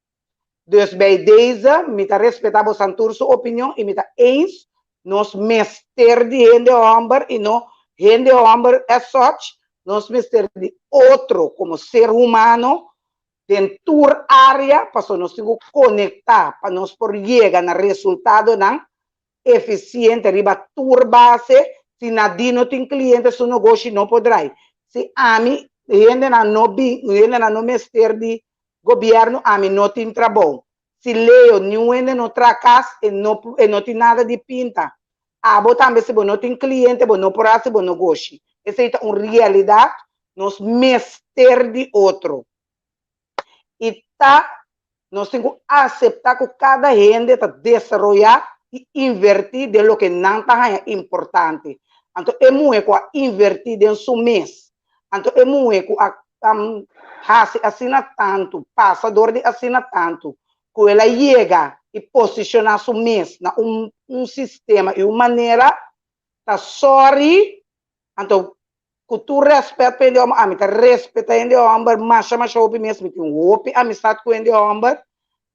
Dus bij deze mi ta respeta bosan tur su opinion y mi ta eens nos mester di hende homber y no hende homber as such, nos mester di otro como ser humano den tur area pasobra nos tin cu conecta pa nos por yega na resultadonan eficiente riba tur base, si Nadine no tin cliente su nogoshi no por draai, si ami hendenan no bin hendenan no mester di gobierno ami no tin trabou, si Leo niun hende no traha cas e no e no tin nada di pinta, abo tambe si bo no tin cliente bo no por haci bo nogoshi, esey ta un realidad nos mester di otro. I ta nos tin ku aseptá ku kada hende ta desaroyá i invertí den loke nan ta haña importante. Anto e muhé ku a invertí den su mes, anto e muhé ku a hasi asina tantu, pasa dor di asina tantu, ku el a yega i posishoná su mes na un un sistema i un manera, ta sòri Anto, ku tur rèspèt pa hende hòmber, ami ta respetá hende hòmber masha masha hopi mes, mi tin hopi amistat ku hende hòmber,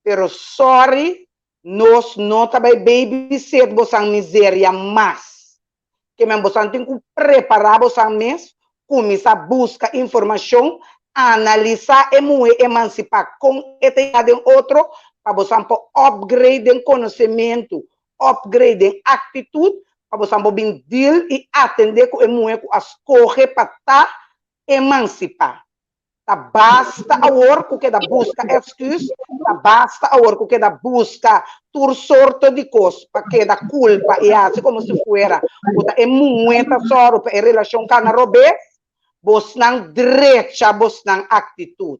pero sòri, nos no ta bai babysit bosan miseria mas. Ke men bosan tin ku prepará bosan mes, kuminsá buska informashon, analisá e muhé emansipá kon e ta yega den otro, pa bosan por upgrade den konosementu, upgrade den aktitut pa bosan por bin deal i atendé ku e muhé ku a skohe pa ta emansipá. Ta basta awor ku keda buska èksküs, ta basta awor ku keda buska tur sorto di kos pa keda kulpa i hasi komo si fuera ku ta e muhé ta sòru pa e relashon kana robes. Bosnan drecha bosnan aktitut.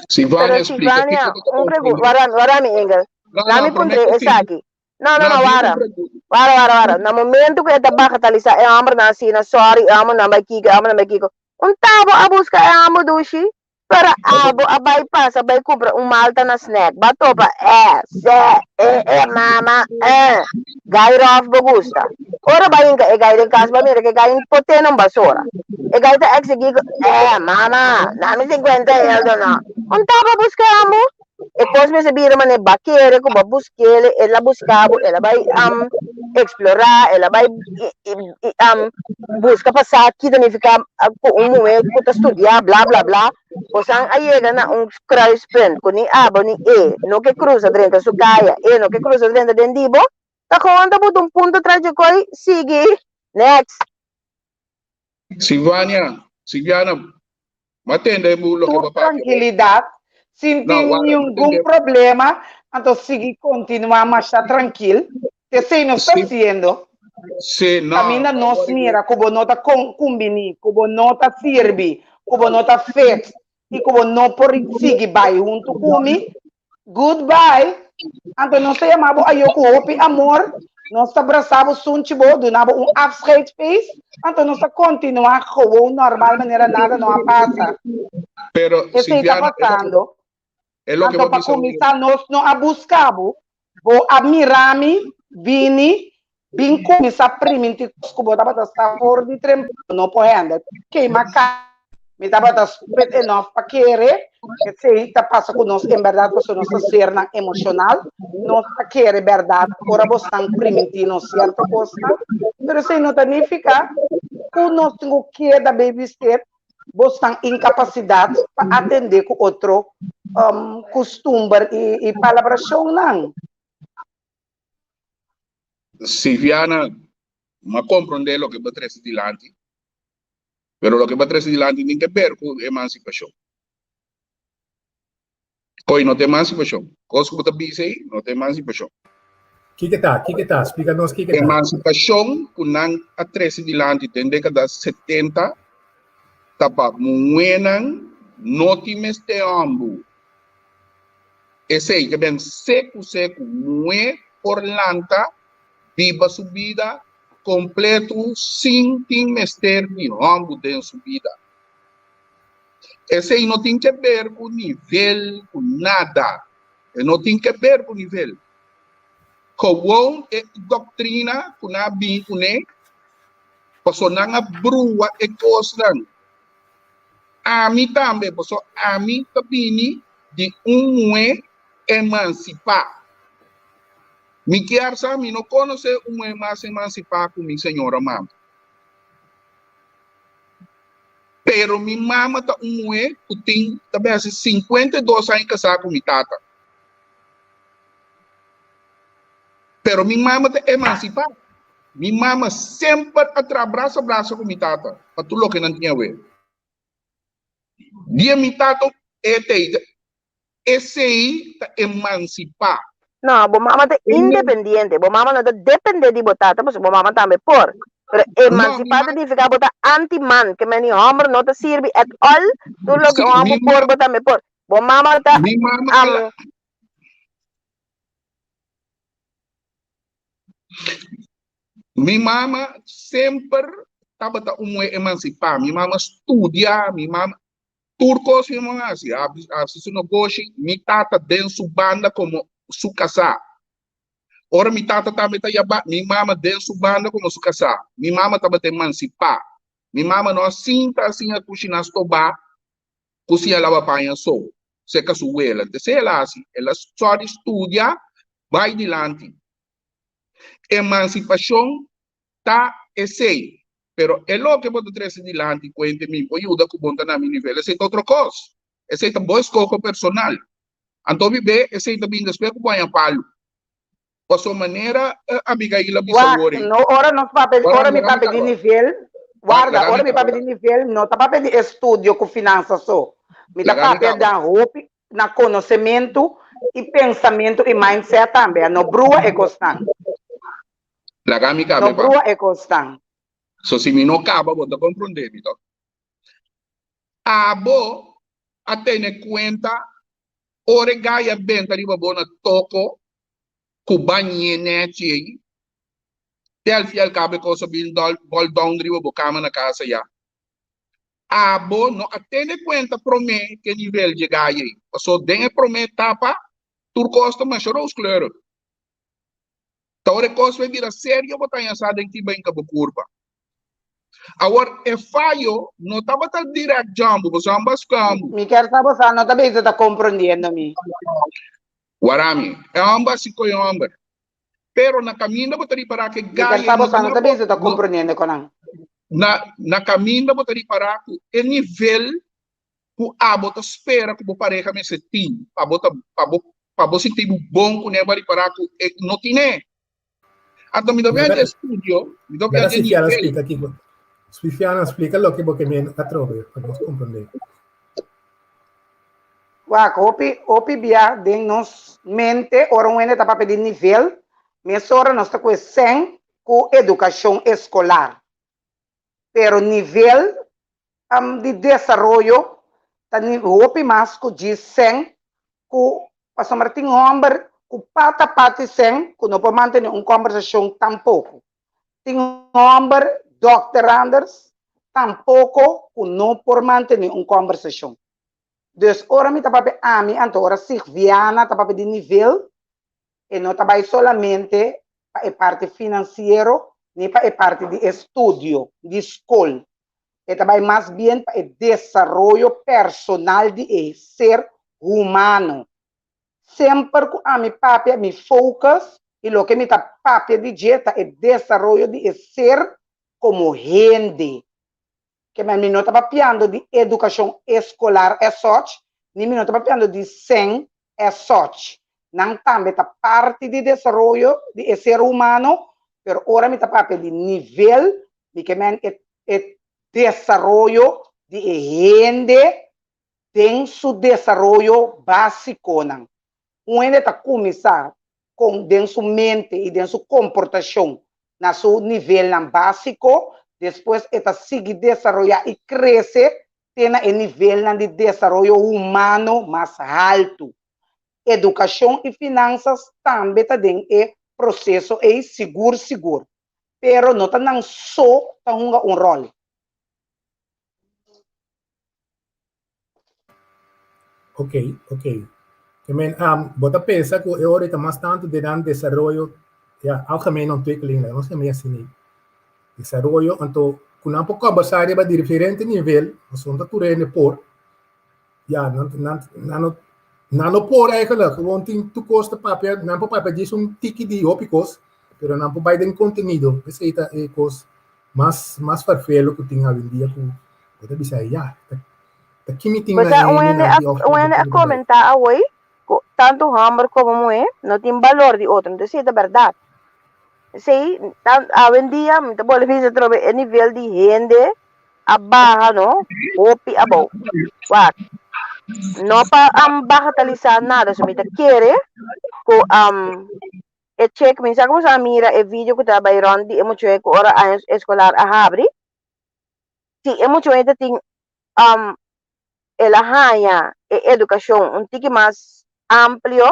Silvania, Pero explica Silvania, kiko ta un pregunta, konfundido. wara, wara mi Engel. No, La no, mi promé puntr'é ku fini. esaki. No, no, No, no, di un wara. pregunta. Wara, wara, wara. Na momento ku e ta bagatelisá e hòmbernan asina, sorry, e hòmbernan bai kiko, e hòmbernan bai kiko. Un tabo a buska e hòmber dushi, pero abo a bai pasa bai kumpra un malta na snack. Ba topa e, se, e, e, mama, e. Gai ròf bo gusta. Ora bai hinka e gai den kas, ba mira ku e gai por tene un basora. E gai ta eksigí ku, e, mama, dami sinkuenta euro no. Un tabo a buska e hòmber. E kos mester bira manera ba kere ku bo busk'el, el a buska bo, el a bai eksplorá, el a bai buska pa sa ki ta nifiká ku un muhé ku ta studiá bla bla bla. Bosan a yega na un kruispunt ku ni abo ni e no ke krusa drenta su kaya, e no ke krusa drenta den di bo, ta gewoon ta buta un punto tras dje koi, sigui, next. Silvania, Silviana, Ma tende bu loke Tur bo papia. trankilidat, sin No, tin wara, ma ningun tende. problema, anto sigui kontinuá masha trankil. T'esei nos ta Sí, hasiendo. sí, no, Kaminda nos awor mira ku bo no ta kon kumbiní, ku bo no ta sirbi, ku bo no ta fit i ku bo no por sigui bai huntu ku mi, Goodbye. Anto nos ta yama bo ayo ku hopi amor, nos ta brasa bo, sunchi bo, duna bo un afscheidsfeest, anto nos ta kontinuá gewoon normal manera nada no a pasa. Pero, Esei ta Silviana, pasando. e loke Anto bo pa bisa mi. kuminsá nos no a buska bo, bo a mira mi, bini, bin kuminsá primintí kos ku bo tabata sa for di trempo no por handle. Keima ka. Mi tabata stupid enough pa kere, esei ta pasa ku nos en bèrdat pasobra nos ta sernan emoshonal, nos ta kere bèrdat ora bosnan primintí nos sierto kosnan, pero esei no ta nifiká ku nos tin ku keda baby step bosnan inkapasidat pa atendé ku otro kustumber i palabrashonnan. Silviana, mi a komprondé loke bo a trese dilanti. Pero loke bo a trese dilanti tin ke ber ku emansipashon. Koi no ta emansipashon. Kos ku bo ta bisa ei no ta emansipashon. Kiko ta? Kiko ta? Splika nos kiko ta. Emansipashon ku nan a trese dilanti den dekada setenta ta pa muhénan no tin mester hòmbu. Esei ke ben seku seku muhé por lanta biba su bida kompletu sin tin mester di hòmbu den su bida. Esei no tin ke ber ku nivel, ku nada. E no tin ke ber ku nivel. Gewoon e doktrina ku nan a bin kuné, pasobra nan a brua e kosnan. Ami tambe, pasobra ami ta bini di un muhé emansipá. Mi kier sa mi no konosé un muhé mas emansipá ku mi señora mama. Pero mi mama ta un muhé ku tin ta bai hasi 52 aña kasá ku mi tata. Pero mi mama ta emansipá. Mi mama semper a traha brasa brasa ku mi tata pa tur loke nan tin awe. Dia mi tata e tei Esei ta emansipá. No, bo mama ta independiente. Bo mama no ta depende di bo tata, pasobra bo mama tambe por. Pero emansipá ta nifiká bo ta anti-man, ke men di hòmber no ta sirbi at all, tur loke un hòmber por, bo tambe por. Bo mama ta. Mi mama a la. Mi mama semper tabata un muhé emansipá. Mi mama studia, mi mama. Tur kos mi mama hasi, hasi su nogoshi, mi tata den su banda komo su kasá. Ora mi tata tambe ta yabá, mi mama den su banda komo su kasá. Mi mama tabata emansipá. Mi mama no a sinta a siña kushiná stobá ku siña laba paña so, seka su wela. Entonces el a hasi, el a sòri studia bai dilanti. Emansipashon ta esei. Pero e loke bo ta trese dilanti kuente mi por yuda ku bo ta na mi nivel, esei ta otro kos. Esei ta bo eskoho personal. Anto mi be esei ta bin despues ku bo haña palu. Paso manera Abigail a bisa Wak, wor ei. no, ora nos papia, Ora ora mi mi papia di kaba. nivel, Wak, warda, laga ora mi mi papia kaba. di nivel, no ta papia di estudio ku finansa so. Mi ta Laga mi papia kaba. da hopi na konosementu i pensamentu i mindset tambe. No brua e kosnan. Laga mi No kaba e pa. brua e kosnan. So si mi no kaba bo ta komprondé mi tok. Abo a tene kuenta ora e gai a benta riba bo na toko ku bañ'é nèchi ei, te al fi al kabo e kos a bin dòl bòl down riba bo kama na kasa ya. Abo no a tene kuenta promé ke nivel dje gai ei, paso den e promé etapa tur kos ta masha rooskleurig. Ta ora e kos bai bira serio bo ta haña sa den ki bai hinka bo kurpa. Awor e fayo no tabata direct djambu, pasobra hòmber a skambu. Mi kier sa bo sa no ta bezig ta komprondiendo mi. Warami, e hòmber a si koe hòmber. Pero na kaminda bo ta ripará ku e Mi kier gai sa bo no sa ta no na ta bo bezig ta no komprondiendo kon nan. na na kaminda bo ta ripará ku e nivel ku abo ta spera ku bo pareha mester tin pa bo ta pa bo pa bo sinti bo bon kuné bo a ripará ku e no tin'é. Anto mi ta Laga, bia dje estudio, mi ta bia laga dje Sifiana nivel. splika kiko. Sifiana, splika loke bo ke men atrobe pa nos komprondé. Wak, hopi, hopi bia den nos mente ora un hende ta papia di nivel, mesora nos ta kue sèn ku edukashon eskolar. Pero nivel di desaroyo ta hopi mas ku djis sèn ku pasobra tin hòmber ku pata parti sèn ku no por mantené un kòmbersashon tampoko. Tin hòmber dòkteranders tampoko ku no por mantené un kòmbersashon. Dus ora mi ta papia ami anto ora Sigviana ta papia di nivel e no ta bai solamente pa e parti finansiero ni pa e parti di estudio, di skol. E ta bai mas bien pa e desaroyo personal di e ser humano. Semper ku ami papia mi focus i loke mi ta papia di dje ta e desaroyo di e ser komo hende. Ke men mi no ta papiando di edukashon eskolar esoch, ni mi no ta papiando di sèn esoch. Nan tambe ta parti di desaroyo di e ser humano, pero ora mi ta papia di nivel, mi ke men e e desaroyo di e hende den su desaroyo básikonan. Un hende ta kuminsá kon den su mente i den su komportashon na su nivelnan básiko, despues e ta sigui desaroyá i krese te na e nivelnan di desaroyo humano mas haltu. Edukashon i finansas tambe ta den e proseso ei sigur sigur, pero no ta nan so ta hunga un ròl. Ok, ok. I mean, um, bo ta pensa ku e ora ta mas tantu den nan desaroyo, ja, algemene ontwikkeling, laga nos yama asina. Desaroyo, anto ku nan por kombersá riba diferente nivel, pasobra no ta tur hende por. Ja, nan, nan, nan no, nan no por eigenlijk, gewoon tin tur kos ta papia, nan por papia djis un tiki di hopi kos, pero nan por bai den kontenido. Esei ta e kos mas mas farfelo ku tin awendia ku bo ta bisa ya ta ta kimi tin Pues na un hende hende nan a ki òf un hende a ku ta bai. komentá awoi ku tantu hòmber komo muhé no tin balor di otro. Entonces esei ta bèrdat. Esei tan awendia mi ta bolbe bisa atrobe e nivel di hende a baha no hopi abou. Wak no pa bagatalisá nada so mi ta kere ku e check mi sa ku boso a mira e video ku ta bai rond di e muchacho ku ora aña eskolar a habri si e muchacho ta tin um, el a haña e edukashon un tiki mas amplio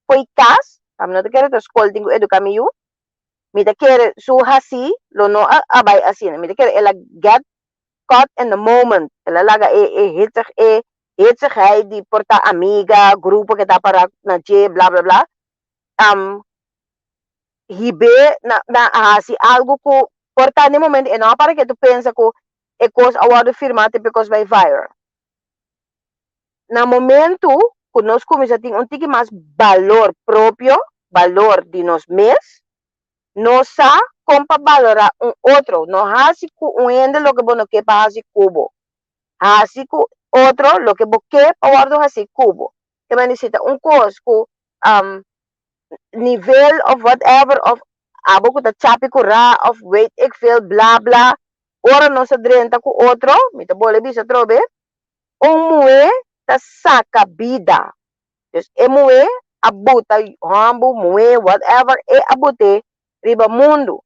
fo'i kas pa mi no ta kere ta skol tin ku eduká mi yu mi ta kere su hasi lo no a, a bai asina mi ta kere el a get caught in the moment el a laga e e hitsig e hitsigheid di por ta amiga grupo ke ta para na dje bla bla bla um, hib'é na, na hasi algu ku por ta den momento e no a para ke tu pensa ku e kos a wòrdu firmá te p'e kos bai viral. Na momentu ku nos kuminsá tin un tiki mas balor propio, balor di nos mes, nos sa kon pa balorá un otro. No hasi ku un hende loke bo no ke pa hasi ku bo. Hasi ku otro loke bo ke pa wòrdu hasi ku bo. Te mende si ta un kos ku um, nivel of whatever of abo ku ta chapi kurá of weet ik veel bla bla, ora nos a drenta ku otro, mi ta bolbe bisa atrobe, un muhé ta saka bida. Dus e muhé a buta hòmber, muhé, whatever, e a but'é riba mundu.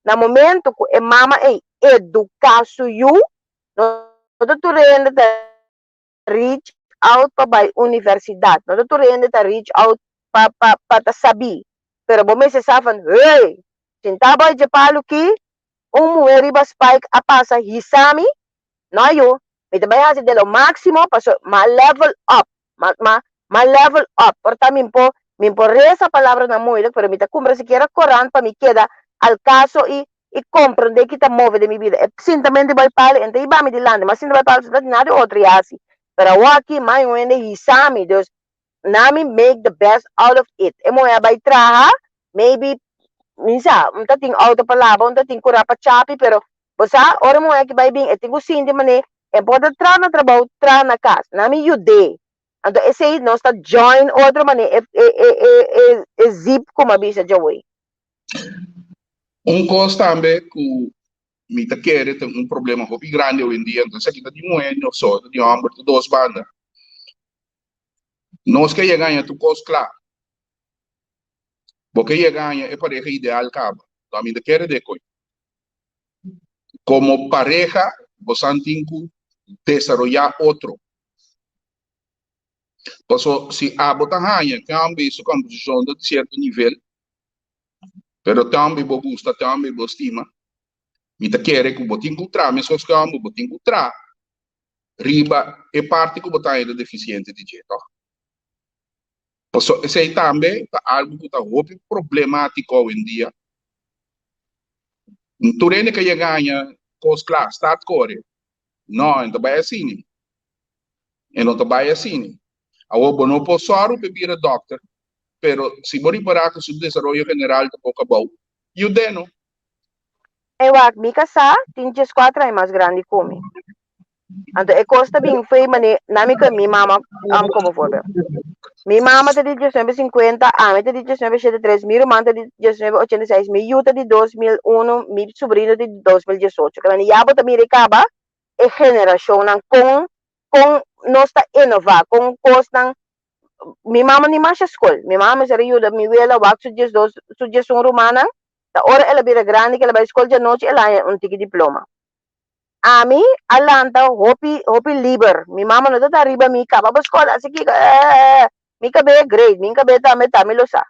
Na momento ku e mama ei eduká su yu, no ta tur hende ta reach out pa bai universidat, no ta tur hende ta reach out pa pa pa ta sabí, pero bo mester sa van, hey, sinta bai dje palu ki, un muhé riba spike a pasa hisa mi, no yu, mi ta bai hasi de lo máximo paso m'a level up, m'a m'a m'a level up, por ta mi por mi por resa palabranan moeilijk, pero mi ta kumpra sikiera korant pa mi keda al kaso i i komprendé ki ta move den mi bida. E sintamente bai pali, e no ta hiba mi dilanti, mas sinta bai pali no tin nada di otro i hasi. Pero awor aki mai un hende hisa mi, dus na mi make the best out of it. E muhé a bai traha, maybe, mi sa, un ta tin auto pa laba, un ta tin kurá pa chapi, pero bo sa, ora e muhé aki bai bin, e tin ku sinti manera e por ta traha na trabou, traha na kas. Na mi yud'é. Anto esei nos ta join otro manera e e e e e e zip ku mi a bisa djawe. Un kos tambe ku mi ta kere ta un problema hopi grandi awendia, anto esaki ta di muhé no so, ta di hòmber, ta dos banda. Nos ke yega haña tur kos kla. Bo ke yega haña e pareha ideal kaba. Anto mi ta kere de koe. Komo pareha bosan tin ku desaroyá otro. Paso si abo ta haña tambe su komposishon ta di sierto nivel, pero tambe bo gusta, tambe bo stima, mi ta kere ku bo tin ku traha meskos ku amo, bo tin ku traha riba e parti ku bo ta haña ta defisiente di dje, tòg? Paso esei tambe ta algu ku ta hopi problemátiko awendia. Tur hende ke yega haña kos kla, start kore. No, e no ta bai asina. E no ta bai asina. Awor, bo no por sòru pa e bira dòkter, pero si bo ripará ku su desaroyo general ta poko abou, yud'é no. E wak, mi kasá tin dieskuater aña mas grandi ku mi. Anto e kos ta bin fo'i manera, na mi ku mi mama komo voorbeeld. Mi mama ta di diesnuebe sinkuenta, ami ta di diesnuebe shete tres, mi ruman ta di diesnuebe ochenta i seis, mi yu ta di 2001, mi subrino ta di 2018. Ke manera ya bo ta mira e kaba e generashonnan kon kon nos ta inová, kon kosnan mi mama ni masha skol, mi mama mester a yuda mi wela wak su diesdos su diesun rumannan, ta ora el a bira grandi ke el a bai skol djanochi el a haña un tiki diploma. Ami a lanta hopi hopi liber, mi mama no ta ta riba mi kaba bo skol asi kiko eh mi kab'é great mi kab'é tambe ta mi lo sa.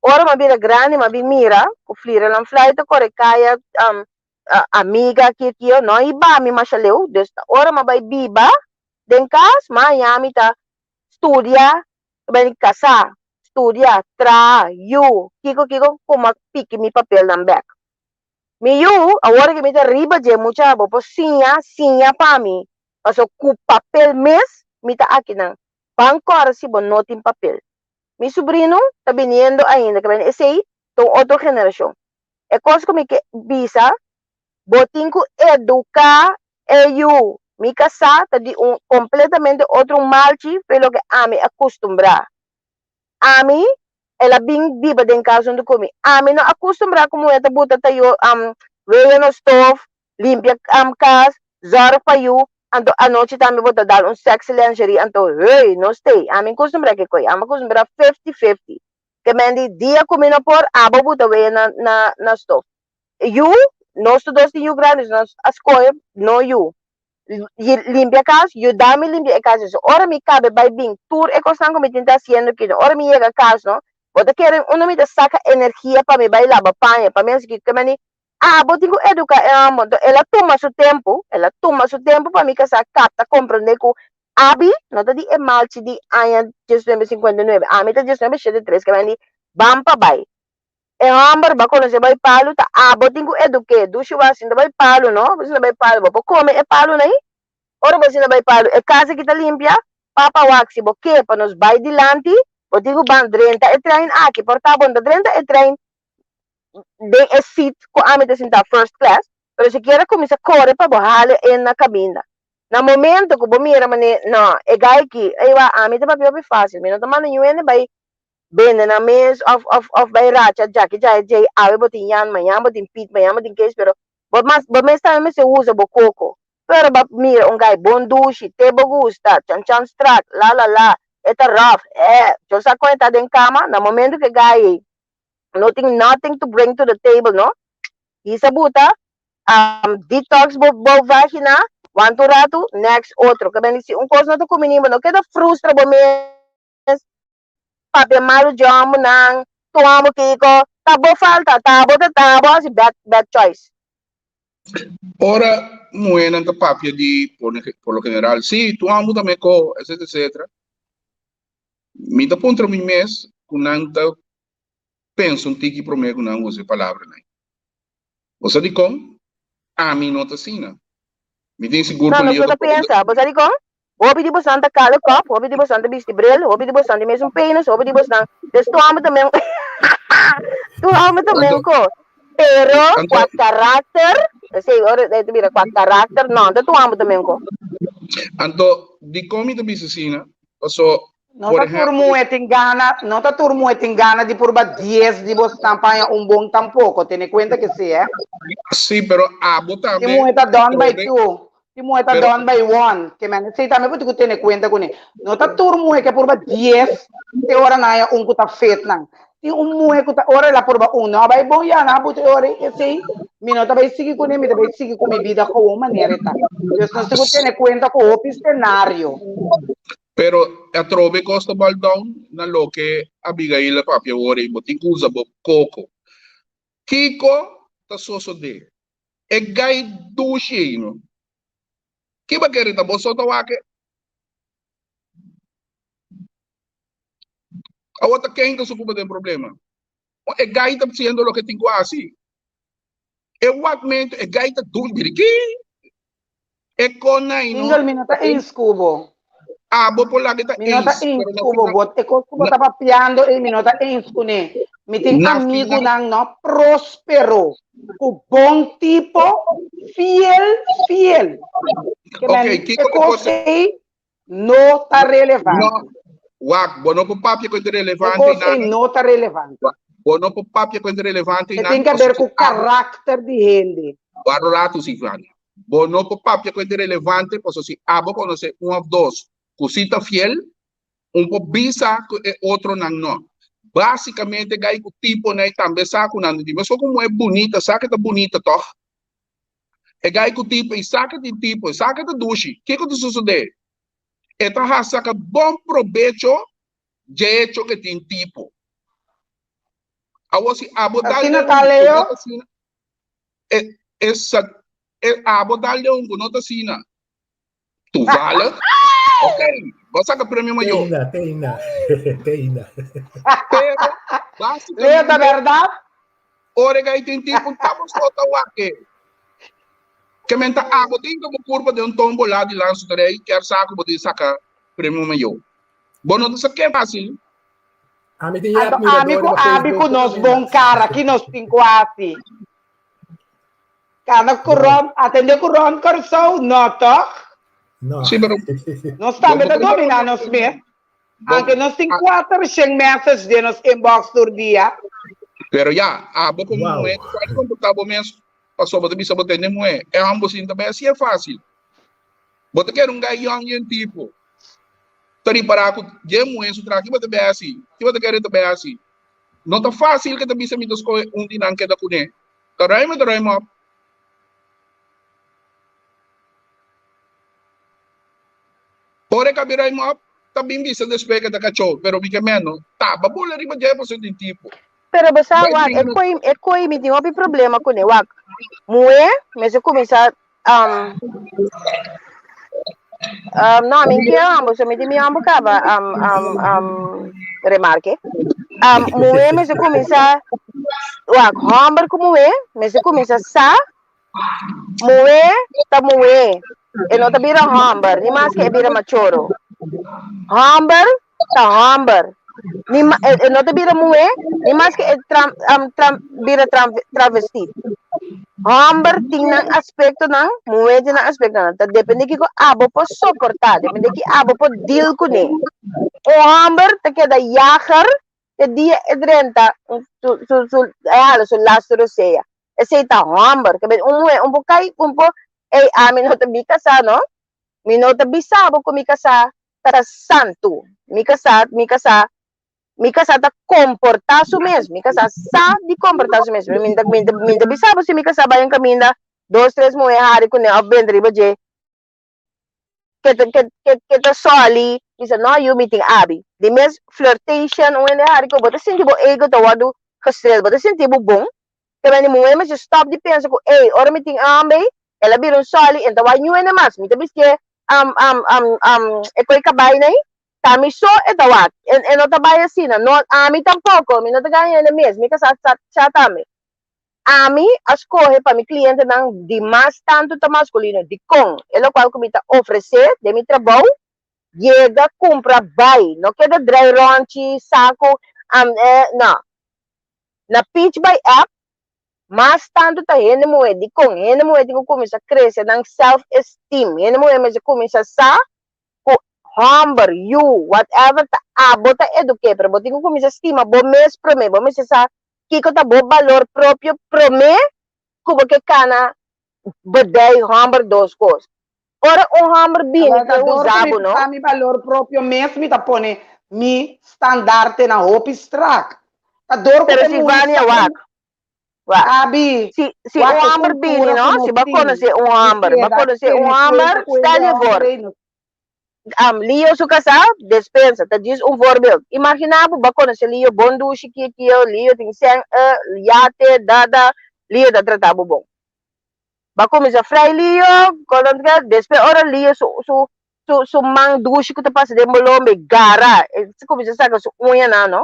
Ora mi a bira grandi mi a bin mira ku fliranan flai ta kore kaya amiga kio kio no a hiba mi masha leu, dus ora mi a bai biba den kas mi a haña mi ta studia, bai kasá, studia, traha, yu, kiko kiko ku mi a piki mi papelnan bèk. Mi yu, awor ku mi ta riba dje mucha bo por siña, siña pa mi, pasobra ku papel mes mi ta akinan. Ban kòrda si bo no tin papel. Mi subrino ta biniendo ainda, ke bini esei ta un otro generashon. E kos ku mi ke bisa, bo tin ku eduká e yu. Mi kasá ta di un kompletamente otro malchi fe loke ami a kustumbrá. Ami, el a bin biba den kas huntu ku mi. Ami no a kustumbrá ku muhé ta buta tayo wea na stof, limpia kas, zòrg pa yu, anto anochi tambe bo ta dal un sexy lingerie, anto hey, no stay. Ami kustumbrá ke koi. Ami a kustumbrá fifty fifty. Ke men di dia ku mi no por, abo buta wea na na na stof. Yu, nos tur dos tin yu grandi, so nos a skohe no yu. Limpia kas, yuda mi limpia e kas. So ora mi kabe bai bin tur e kosnan ku mi tin ta hasiendo aki, ora mi yega kas no, bo ta kere unda mi ta saka energia pa mi bai laba paña, pa mi hasi kiko. Ke men di, abo tin ku eduka e homber. Enton el a tuma su tempu, el a tuma su tempu pa mi kasá kapta komprende ku abi no ta di e malchi di aña 1959, ami ta 1973, ke men di ban pa bai. E homber ba conoce bai palu ta abo tin cu eduke dushi wak sinta bai palu no bo sinta bai palu bo por come e palu nai ora bo sinta bai palu e casa ki ta limpia papa wak si bo ke pa nos bai dilanti bo tin cu ban drenta e trein aki por ta bo no ta drenta e trein den e seat cu ami ta sinta first class pero sikiera cuminsa core pa bo hale e na caminda na momento cu bo mira mane no e guy aki ey wak ami ta papia hopi facil mi no ta manda niun hende bai. Bende nan mes of of of bai racha djaki djai djei awe bo tin Jan mañan bo tin Piet mañan bo tin Kees pero bo mas bo mes tambe mester usa bo koko pero bo a mira un gai bon dushi te bo gusta chan chan strak la la la e ta rough eh yo sa kon e ta den kama na momento ku e gai ei no tin nothing to bring to the table no hisa buta um, detox bo bo vagina wantu ratu next otro ke ben di si un kos no ta kumini bo no keda frustra bo mes papia malu di hombernan, tu homber kiko, ta bo falta, ta bo ta ta bo hasi bad bad choice. Ora muhernan ta papia di por por lo general, si tu homber ta meko, etcetera etcetera, mi ta puntra mi mes ku nan ta pensa un tiki prome ku nan usa e palabranan. Bo sa dikon? Ami no ta asina. Mi tin sigur No, ku nos Leo no ta ta pensa. Bo sa dikon? Hopi di bosnan ta kale kòp, hopi di bosnan ta bisti bril, hopi di bosnan tin mesun penis, hopi di bosnan. Dus tur hòmber ta men tur hòmber ta men ko. Pero kua karakter, esei ora e ta bira kua karakter, no, ta tur hòmber ta men ko. Anto, dikon mi ta bisa asina? Paso, No por ta tur ehèmpel, muhé tin gana, no ta tur muhé tin gana di purba dies di bosnan paña un bon tampoko, tene kuenta ke si, eh. Sí, pero abo Tin tambe muhé ta done by atrobe, two, tin muhé ta pero done by one, ke men esei tambe bo tin ku tene kuenta kuné. No ta tur muhé ke purba dies te ora nan haña un ku ta fit nan. Tin un muhé ku ta ora el a purba un no a bai bon ya nan a buta e ora esei mi no ta bai sigui kuné, mi ta bai sigui ku mi bida gewoon manera e ta. Dus nos tin ku tene kuenta ku hopi senario. Pero atrobe kos ta bal down na loke Abigail a papia awor ei, bo tin ku usa bo koko. Kiko ta sosodé? E gai dushi ei no. Ki bo kere ta bo so ta wak e? Awor ta ken ta sukupa den problema? E gai ta siendo loke tin ku hasi. E wakmentu e gai ta dushi biriki. E konai no. Ingel, mi no ta eens ku bo. Abo por laga e ta Mi no ta eens, eens pero na ku bo. final Bo e kos ku bo ta papiando ei mi no ta eens kuné. Mi tin na final amigunan no próspero, ku bon tipo, fiel, fiel. Ke Ok, men e kiko e kos kos ei no ta No, relevante. wak, bo no por papia ku e ta E relevante kos ei einan. no ta relevante. Wak, bo no por papia ku e ta relevante E einan, tin ke pasobra ber si ku abo karakter di hende. Wak un ratu, Sivania. Bo no por papia ku e ta relevante, pasobra si abo konosé un òf dos ku si ta fiel, un por bisa ku e otronan no. Básikamente gai ku tiponan ei tambe sa ku nan ta tin. Meskos ku un muhé bunita sa ku e ta bunita tòg. E gai ku tipo i sa ke tin tipo, e sa ke ta dushi. Kiko ta sosodé? E ta hasi saka bon probecho dje hecho ke tin tipo. Awor si abo dal Asina den ta, un ku no Leo? ta asina, e e sa e abo dal den un ku no ta asina, Toevallig? Ok, bo a saka premio Te mayor. ainda, te ainda, te ainda. Pero, Leo, ta básicamente, berdad? ora e gai tin tipo, ta bo so ta wak e. Ke men ta abo tin ku bo kurpa den un tombola di lansa ta rei, kier sa ku bo tin saka premio mayor. Bo no ta sa ke fácil. Ami tin Anto ami admirador ku riba abi Facebook ku nos tambe. bon kara, ki nos tin ku hasi? Kana ku rònt, atendé ku rònt Kòrsou? No, tòg? No. Sí, pero Nos bo tambe no ta por dominá nos mes, anke nos tin kuater shen message den nos inbox tur dia. Pero ya, abo komo Wow. muhé ta bai komportá bo mes pasobra bo ta bisa bo tende muhé. E hòmber sin ta bai así e fásil. Bo ta kere un gai yòn yen tipo. Ta ripará ku dje muhé su traha, ki bo ta bai hasi? Ki bo ta kere ta bai hasi? No ta fásil ke ta bisa mi ta skohe un di nan keda kuné. Ta ruim ta ruim op. Ora e kabi ruim op, ta bin bisa despues ke ta kachó, pero mi ke meno taba bula riba dje pasobra tin tipo. Pero bo sa Bai wak, e bringa koi, e koi mi tin hopi problema kuné wak. Muhé mester kuminsá um, um, no, mi kier ambo, so mi tin mi ambo kaba um, um, um, remarke. Um, muhé mester kuminsá wak, hòmber ku muhé mester kuminsá sa muhé ta muhé. E no ta bira hòmber, ni maske e bira machoro. Hòmber ta hòmber. Ni ma, e, e no ta bira muhé, ni maske e tram, um, tram, bira tram, travesti. Hòmber tin nan aspektonan, muhé tin nan aspektonan. Ta depende kiko abo por soportá, depende ki abo por deal kuné. Un hòmber ta keda yager. Te dia e drenta su su su e hala su lastu rosea. Esei ta hòmber. Ke un muhé un por kai un por ey ami no ta mi kasá no. Mi no ta bisa bo ku mi kasá ta santu. Mi kasá mi kasá mi kasá ta komportá su mes. Mi kasá sa di komportá su mes. Mi ta mi ta mi ta bisa bo si mi kasá bai un kaminda dos tres muhé hari kuné òf benta riba dje. Ke ta ke ke ke ta soli bisa no yu mi tin abi. Di mes flirtation un hende hari ku bo ta sinti bo ego ta wòrdu gestreld bo ta sinti bo bon. Ke mende muhé mester stòp di pensa ku ey ora mi tin e hòmber ey el a bira un soli en ta wak niun hende mas. Mi ta bistié e koi kabai nei ta mi so e ta wak e no ta bai asina no ami tampoko mi no ta gana hende mes mi kasá sa sa tambe. Ami a skohe pa mi klientenan di mas tantu ta maskulino. Dikon? E lokual ku mi ta ofresé den mi trabou, yega, kumpra, bai. No keda drei ròntchi, saku, no. Na Pitch by App, mas tantu ta hende muhé. Dikon? Hende muhé tin ku kuminsá krese nan self esteem. Hende muhé mester kuminsá sa ku hòmber, yu, whatever, ta abo ta eduk'é. Pero bo tin ku kuminsá stima bo mes promé. Bo mester sa Kiko ta bo balor propio promé ku bo ke kana bedei hòmber dos kos? Ora un hòmber bini Awor ta ke dor ku usa mi bo, no? sa mi balor propio mes mi ta pone mi standaartenan hopi strak. Ta dor ku Pero e muhé Silvania sa e wak, wak. Abi, Si si un wak e hòmber bini, kultura ku no? Si nos bo tin konosé un di hòmber, bo keda konosé un tene hòmber, kuenta ku hende stel je hòmber voor. ei no Leo su kasá, despensa, ta djis un voorbeeld. Imaginá bo bo konosé Leo bon dushi kikio, Leo tin sèn, yate, dada, Leo ta tratá bo bon. Bo a kuminsá frei Leo, despues ora Leo su su su su man dushi ku ta pasa den bo lomba e gara, e kuminsá saka su uñanan no.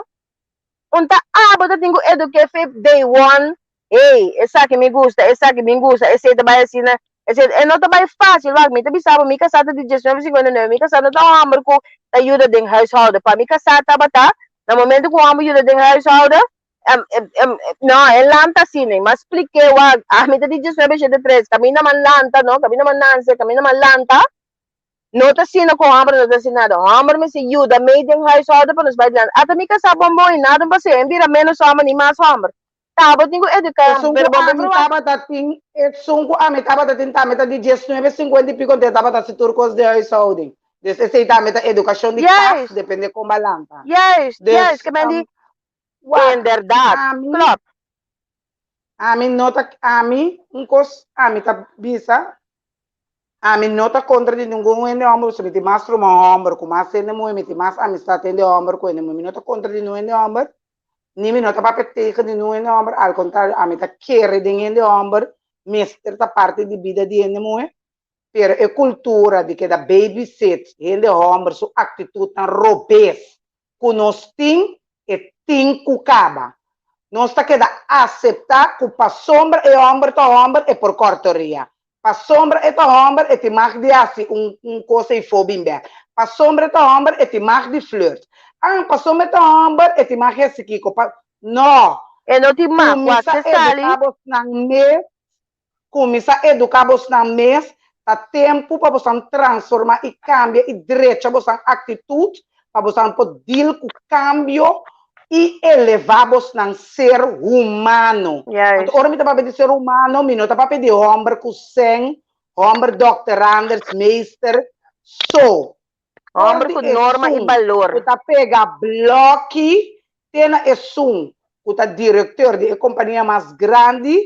Un ta abo ta tin ku eduké fe day one, hey, esaki mi gusta, esaki mi gusta, esei ta bai asina, esei, e no ta bai fácil, wak, mi ta bisa bo, mi kasá ta di 1959, mi kasá no ta un hòmber ku ta yuda den huishouden, pa mi kasá tabata, na momento ku un hòmber yuda den huishouden, no, e lanta asina, mi a splik'é, wak, ami ta di 1983, kaminda mi a lanta, no, kaminda mi a nanse, kaminda mi a lanta, No ta asina ku hòmber no ta hasi nada. Hòmber mester yuda mei den huishouden pa nos bai dilanti. Ata mi kasá bonbon i nada no pas'é. E bira ménos hòmber ni mas hòmber. Ta bo tin ku eduká e Esun pero ku bo por ami verwagt. tabata tin, esun ku ami tabata tin tambe ta di diesnuebe sinkuenta i piko anto e tabata hasi tur kos den huishouding. Dus esei tambe ta edukashon di kas, Juist, depende kon bo lanta. juist, juist. Dus, Ke men di, wak, inderdaad, ami, klopt. ami no ta, ami, un kos ami ta bisa, Ami no ta kontra di ningun hende hòmber, pasobra mi tin mas ruman hòmber ku mas hende muhé, mi tin mas amistat hende hòmber ku hende muhé. Mi no ta kontra di ningun hende hòmber, ni mi no ta papia tegen di ningun hende hòmber, al kontrario, ami ta kere den hende hòmber mester ta parti di bida di hende muhé, pero e kultura di keda babysit hende hòmber su aktitutnan robes ku nos tin, e tin ku kaba. Nos ta keda aseptá ku pasobra e hòmber ta hòmber e por kòrtoria. Pasobra e ta hòmber e tin mag di hasi un un kos eifó bin bèk. Pasobra e ta hòmber e tin mag di flirt. Ah, pasobra e ta hòmber e tin mag di hasi kiko. Pa, no! E no tin mag, wak Kuminsá se sali. eduká bosnan mes Kuminsá eduká bosnan mes, ta tempu pa bosnan transformá i kambia i drecha bosnan aktitut pa bosnan por deal ku kambio i elevá bosnan ser humano. Anto ora mi ta papia di ser humano, mi no ta papia di hòmber ku sèn, hòmber dòkter Anders, meester, so. Hòmber ku norma i balor. Ku ta pega blòki te na esun ku ta direktor di e kompania mas grandi,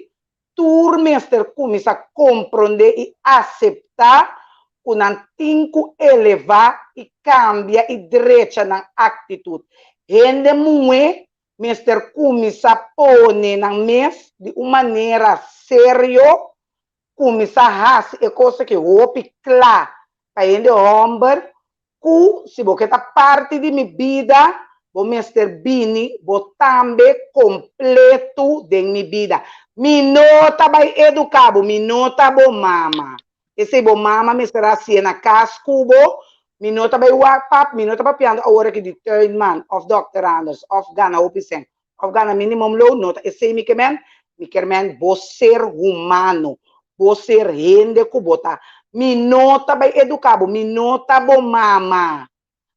Tur mester kuminsá komprondé i aseptá ku nan tin ku elevá i kambia i drecha nan aktitut. Hende muhé mester kuminsá pone nan mes di un manera serio, kuminsá hasi e kos aki hopi kla pa hende hòmber ku si bo ke ta parti di mi bida, bo mester bini bo tambe kompletu den mi bida. Mi no ta bai eduká bo, mi no ta bo mama. Esei bo mama mester hasié na kas ku bo. Mi no ta bai wak pap, mi no ta papiando awor aki di tuinman òf dòkter Anders òf gana hopi sèn òf gana minimum loon, no ta esei mi ke men. Mi kier men bo ser humano, bo ser hende ku bo ta. Mi no ta bai eduká bo, mi no ta bo mama.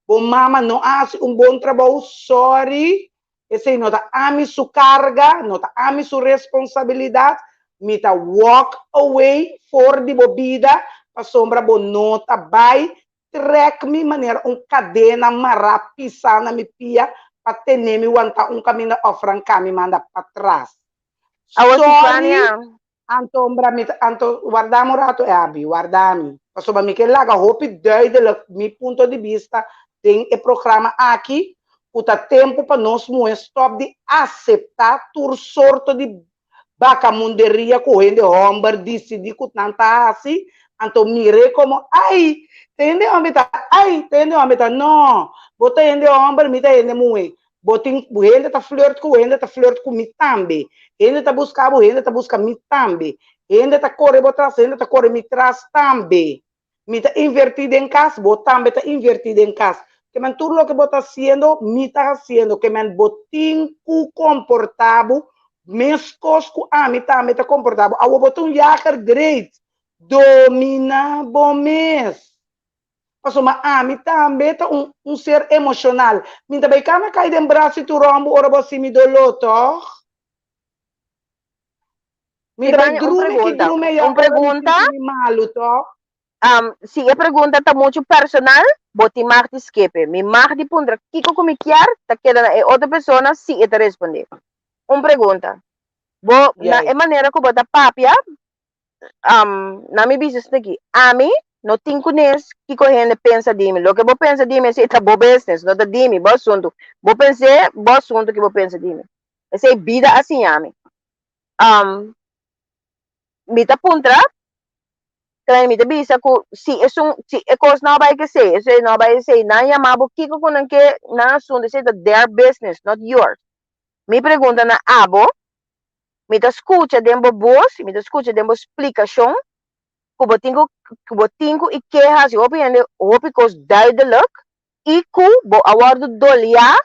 Bo mama no a hasi un bon trabou, sorry. Esei no ta ami su karga, no ta ami su responsabilidat, mi ta walk away for di bo bida pasobra bo no ta bai trek mi manera un kadena mará pisá na mi pia pa tene mi wantá un kaminda òf ranká mi manda patras. Awor Sorry, Tifania. Anto bra mi ta anto wardami un rato Abby, wardami. Pasobra mi ke laga hopi duidelijk mi punto di bista den e programa aki ku ta tempu pa nos muhe stop di aseptá tur sorto di bakamunderia ku hende hòmber disidí ku nan ta hasi, anto mir'é komo ai, ta hende hòmber ta ai, ta hende hòmber ta no, bo ta hende hòmber, mi ta hende muhe. Bo tin hende ta flirt ku hende ta flirt ku mi tambe. Hende ta buska bo, hende ta buska mi tambe. Hende ta kore bo tras, hende ta kore mi tras tambe. Mi ta invertí den kas, bo tambe ta invertí den kas. Ke men tur loke bo ta hasiendo, mi ta hasiendo. Ke men bo tin ku komportá bo meskos ku ami tambe ta komportá bo. Awor bo ta un yager great. Dominá bo mes. Pasobra ami tambe ta un un ser emoshonal. Mi ta bai kama kai den bras di tur hòmber ora bo hasi mi doló, tòg? Mi ta bai Ivania, un drumi aki pregunta. drumi ayá Un ora mi pregunta. sinti mi malu, tòg? Um, si e pregunta ta muchu personal, bo tin mag di skepe. Mi mag di puntra kiko ku mi kier, ta keda na e otro persona si e ta respondé. Un pregunta. Bo, na Jai. e manera ku bo ta papia, um, na mi bisa esaki, ami no tin kunes kiko hende pensa di mi. Loke bo pensa di mi esei ta bo business, no ta di mi, bo asuntu. Bo pens'é, bo asuntu ki bo pensa di mi. Esei bida a siña mi. Um, mi ta puntra, trae mi ta bisa ku si esun, si e kos no a bai kesei, esei no a bai esei, nan yama bo kiko ku nan ke, nan asuntu, esei ta their business, not yours. Mi pregunta na abo, Mi ta skucha den bo bos, mi ta skucha den bo splikashon ku bo tin ku ku bo tin ku i ke hasi hopi hende hopi kos duidelijk i ku bo a wòrdu doliá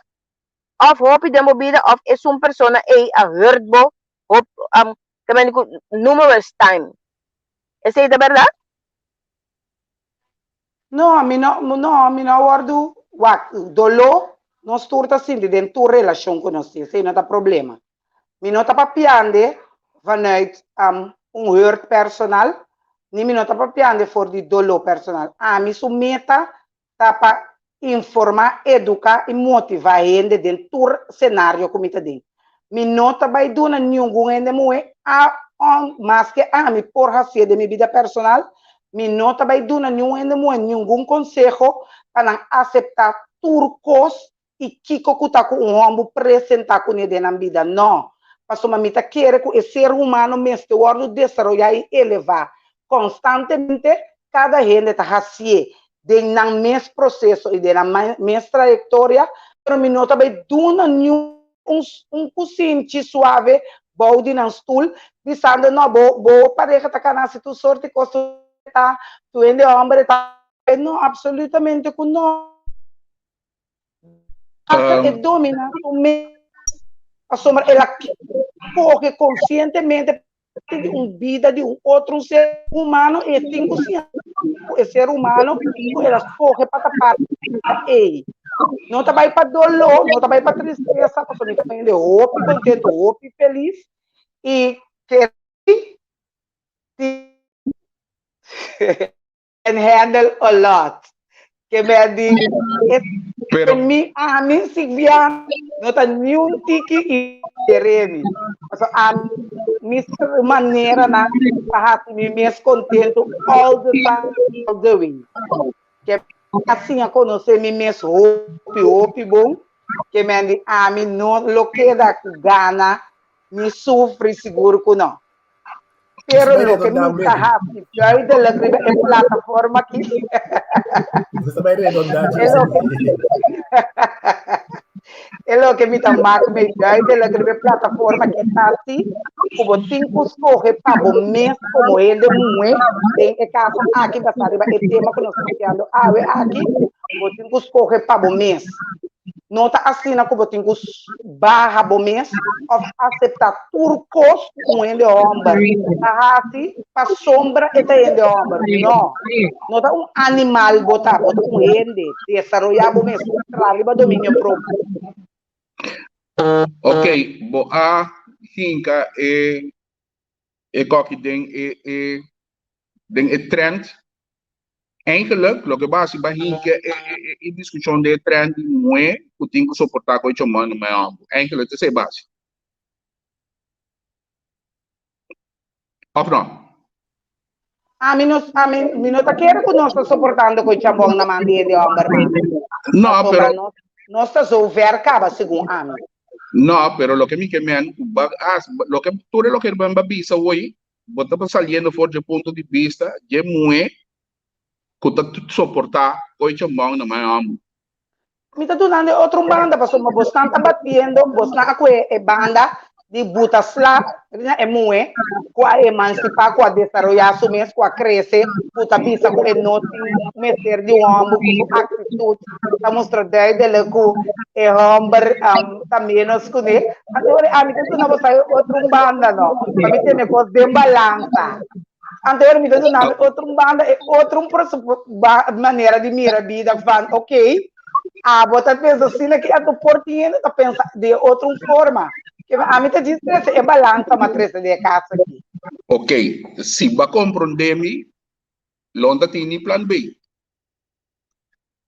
òf hopi den bo bida òf esun persona ei a hurt bo hop ta mende ku numerous time. Esei ta bèrdat? No, mi no, no, mi no a wòrdu wak doló nos tur ta sinti den tur relashon ku nos tin, esei no ta problema. Mi no ta papiande vanuit un hurt personal, ni mi no ta papiande for di doló personal. Ami su meta ta pa informá, eduká i motivá hende den tur senario ku mi ta den. Mi no ta bai duna ningun hende muhé a on maske ami por hasié den mi bida personal, mi no ta bai duna niun hende muhé ningun konseho pa nan aseptá tur kos i kiko ku ta ku un hòmber presentá kuné den nan bida. Nò, pasobra mi ta kere ku e ser humano mester wòrdu desaroyá i elevá konstantemente, kada hende ta hasié den nan mes proseso i den nan mes trayektoria, pero mi no ta bai duna niun un kusinchi suave bou di nan stul bisando no bo bo pareha ta kana hasi tur sort di kos ta tur hende hòmber ta no absolutamente ku no. Hasta e domina su mes pasobra el a kohe konsientemente di un bida di un otro un ser humano y e tin ku siña ku e ser humano ku el a skohe pa ta parti ei. No ta bai pa doló, no ta bai pa tristesa, pasobra mi ta hende hopi kontentu, hopi felis i kere can handle a lot. Ke me di, e Pero mi ami Silvia no ta ni un tiki i Jeremy. Paso ami mi manera na pa hasi mi mes contento all the time, all the way. Ke a siña conoce mi mes hopi hopi bon. Ke men di ami no lo keda ku gana ni sufri sigur ku no. Pero Você vai loke redondar mi ta mesmo. hasi duidelijk riba e plataforma aki. Você vai redondar E loke e loke mi ta mak mi duidelijk riba e plataforma aki ta si ku bo tin ku skohe pa bo mes komo hende muhé den e kaso aki basá riba e tema ku nos ta papiando awe aki, bo tin ku skohe pa bo mes. No ta asina ku bo tin ku baha bo mes òf aseptá tur kos ku un hende hòmber ta hasi pasobra e ta hende hòmber. No. No ta un animal bo ta, bo ta un hende. Desaroyá bo mes, traha riba dominio propio. Ok, bo a hinka e e koki den e e den e trend. Eigenlijk, loke bo a hasi, bo a hinka e e e diskushon den e trend di muhé ku tin ku soportá ku e chomon na muhé hòmber. Eigenlijk, esei bo a hasi. Of no? Ami no, ami, mi no ta kere ku nos ta soportando ku e chambon na man di hende hòmber, man. No, Pasobra pero nos, nos ta zo ver kaba segun ami. No, pero loke mi ke men, ku ba has, loke tur e loke bo bisa hoy, bo ta saliendo for dje punto di bista dje muhé ku ta soportá ku e chambon na man hòmber. Mi ta dunando e otro un banda pasobra bosnan ta batiendo, bosnan a kohe e banda di buta sla na e muhe ku a emansipá, ku a desaroyá su mes, ku a krese, ku ta bisa ku e no tin mester di un hòmber, ku su aktitut ta mustra duidelijk ku e hòmber ta ménos kuné. Anto ami ta duna boso e otro un banda no, pa mi tene kos den balansa. Anto ora mi ta duna mi otro un banda e otro un manera di mira bida van ok, abo ta pensa asina ki anto por tin hende ta pensa di e otro un forma. Ke ami ta djis trese e balansa ma trese den e kas aki. Ok, si bo a komprondé mi, lo no ta tin ni plan B.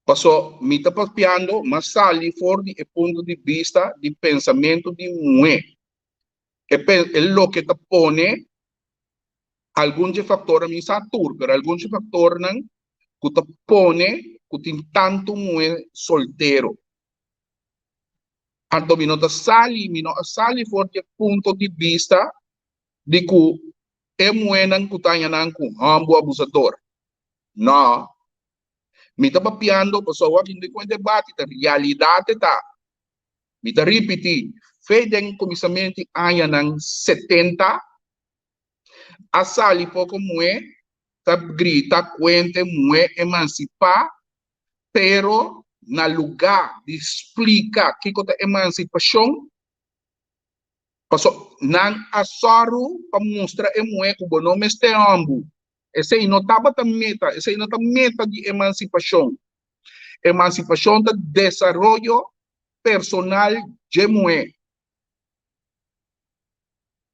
Paso mi ta papiando, m'a sali for di e punto di bista di pensamentu di muhé. E e loke ta pone algun dje faktornan, mi sa tur, pero algun dje faktornan ku ta pone ku tin tantu muhé soltero. Anto mi no ta sali, mi no a sali for di e punto di bista di ku e muhénan ku ta haña nan ku hòmber abusador. No. Mi ta papiando pasobra awor tin ku e debate ta realidat e ta. Mi ta ripití, fe den kuminsamentu di añanan setenta a sali poko muhé ta grita kuente muhé emansipá, pero na lugá di splika kiko ta emansipashon, paso nan a sòru pa mustra e muhé ku bo no mester hòmbu. Esei no tabata meta, esei no ta meta di emansipashon. Emansipashon ta desaroyo personal dje muhé.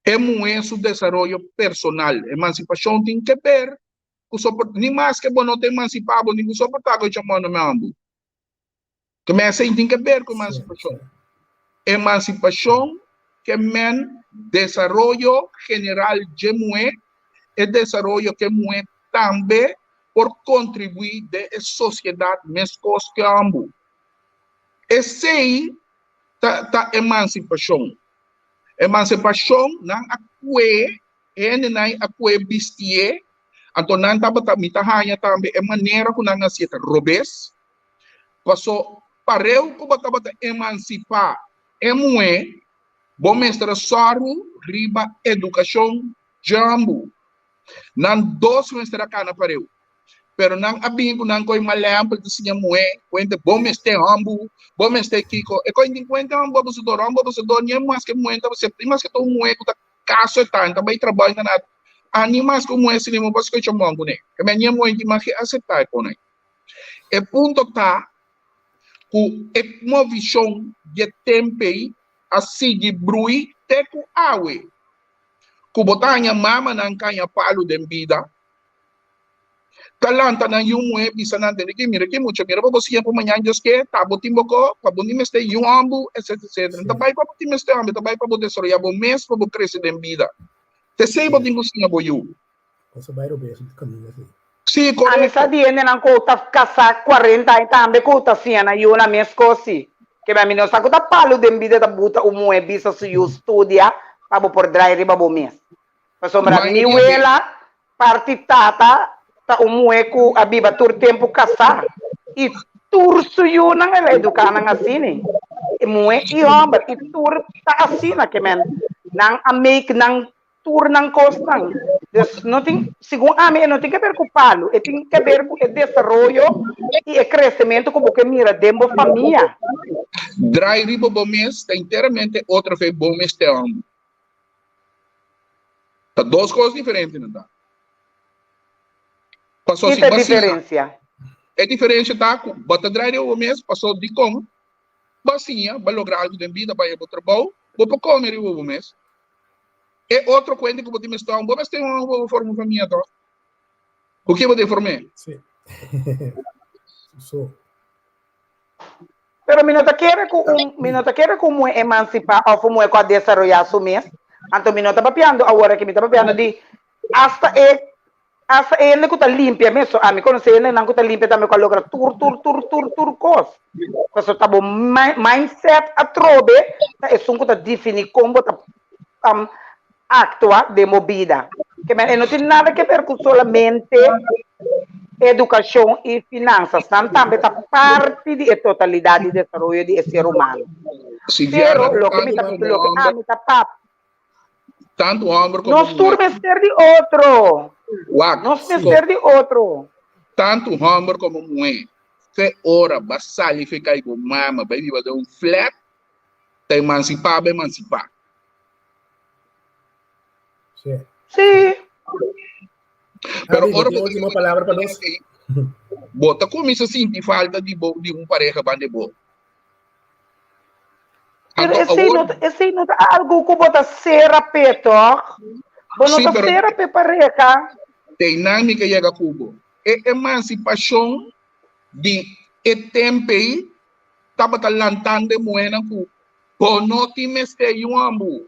E muhé su desaroyo personal. Emansipashon tin ke ber ku sopor, ni maske bo no ta emansipá bo tin ku soportá ku e chambon na mambo. Ke men esei tin ke ber ku emansipashon. Emansipashon ke men desaroyo general dje muhé, e desaroyo ke muhé tambe por kontribuí den e sosiedat meskos ke hòmber. Esei ta ta emansipashon. Emansipashon nan a kue, hendenan a kue bistié, anto nan tabata, mi ta haña tambe e manera ku nan hasié ta robes, paso pareu ku bo tabata emansipá e muhé, bo mester a sòru riba edukashon djambu. Nan dos mester a kana pareu. Pero nan a bin ku nan koi malèmpel ta siña muhé kuente bo mester hòmbu, bo mester kiko. E koi tin kuente hòmbu abusador, hòmbu abusador ni e maske muhé ta asepta, ni maske ta un muhé ku ta kaso e ta, ta bai trabou i ta nada. A ni maske un muhé asina bo paske ocho mòn kuné. Ke men ni e muhé tin mag aseptá e konai. E punto ta ku e movishon di e temp'ei a sigui brui te ku awe. Ku bo ta haña mamanan kaña palu den bida, ta lanta nan yu muhé bisa nan tende ki mira ki mucha mira pa bo siña pa mañan Dios ke ta bo tin bo ko pa bo ni mester yu hòmbu etcetera etcetera ta bai pa bo tin mester hòmbu ta bai pa bo desaroyá bo mes pa bo krese den bida t'esei bo tin ku siña bo yu. Cosa bai robes di kaminda si. Sí, Ami sa korekto. di hendenan ku ta kasá kuarenta aña tambe ku ta siña nan yunan meskos si. Kebe ami no sa ku ta palu den bida ta buta un muhé bisa su yu studia pa bo por drai riba bo mes. Pasobra mi Mayoria bes. wela parti tata ta un muhé ku a biba tur tempu kasá i tur su yunan el a eduká nan asina, e muhé i hòmber i tur ta asina ke men nan a make nan tur nan kosnan. Dus no tin, segun ami e no tin ke ber ku palu, e tin ke ber ku e desaroyo i e kresementu ku bo ke mira den bo famia. Drai riba bo mes ta enteramente otro fe bo mes te hòmber. Ta dos kos diferente nan ta. Paso Ki si ta e bo siña, diferensia? e diferensia ta ku bo ta drai riba bo mes paso dikon? Bo a siña, bo a logra algu den bida, bo a haña bo trabou, bo por kome riba bo mes. E otro kuenta ku bo tin mester, bo mester un hòmber pa bo forma un famia tòg? Ku ke bo ta inform'é? Sí. So. Pero mi no ta kere ku un, mi no ta kere ku un muhé emansipá òf un muhé ku a desaroyá su mes. Anto mi no ta papiando awor aki, mi ta papiando di asta e Hasta e hende ku ta limpia mes, so ami konosé hendenan ku ta limpia tambe ku a logra tur tur tur tur tur kos. Pasobra ta bo mindset atrobe ta esun ku ta definí kon bo ta aktua den bo bida. Ke men e no tin nada ke ber ku solamente edukashon i finansas, nan tambe ta parti di e totalidat di desaroyo di e ser humano. Pero loke mi ta loke ami ta papia. Tantu hòmber komo Nos tur muhé. mester di otro. Wak, Nos mester di otro. Tantu hòmber komo muhé, fe ora ba sali fe kai bo mama bai biba den un flat, ta emansipá ba emansipá. Sí. Sí. Pero Abi, ora bo bo tin último palabra pa nos? Bo ta kuminsá sinti falta di bo di un pareha banda bo. Pero Anto esei awor, no ta, esei no ta algu ku bo ta sera p'e, tòg? Bo no sí, ta pero sera p'e pareha. teinan mi ke yega ku bo. E emansipashon di e tempu ei tabata lantando e muhénan ku bo no tin mester yu ambu.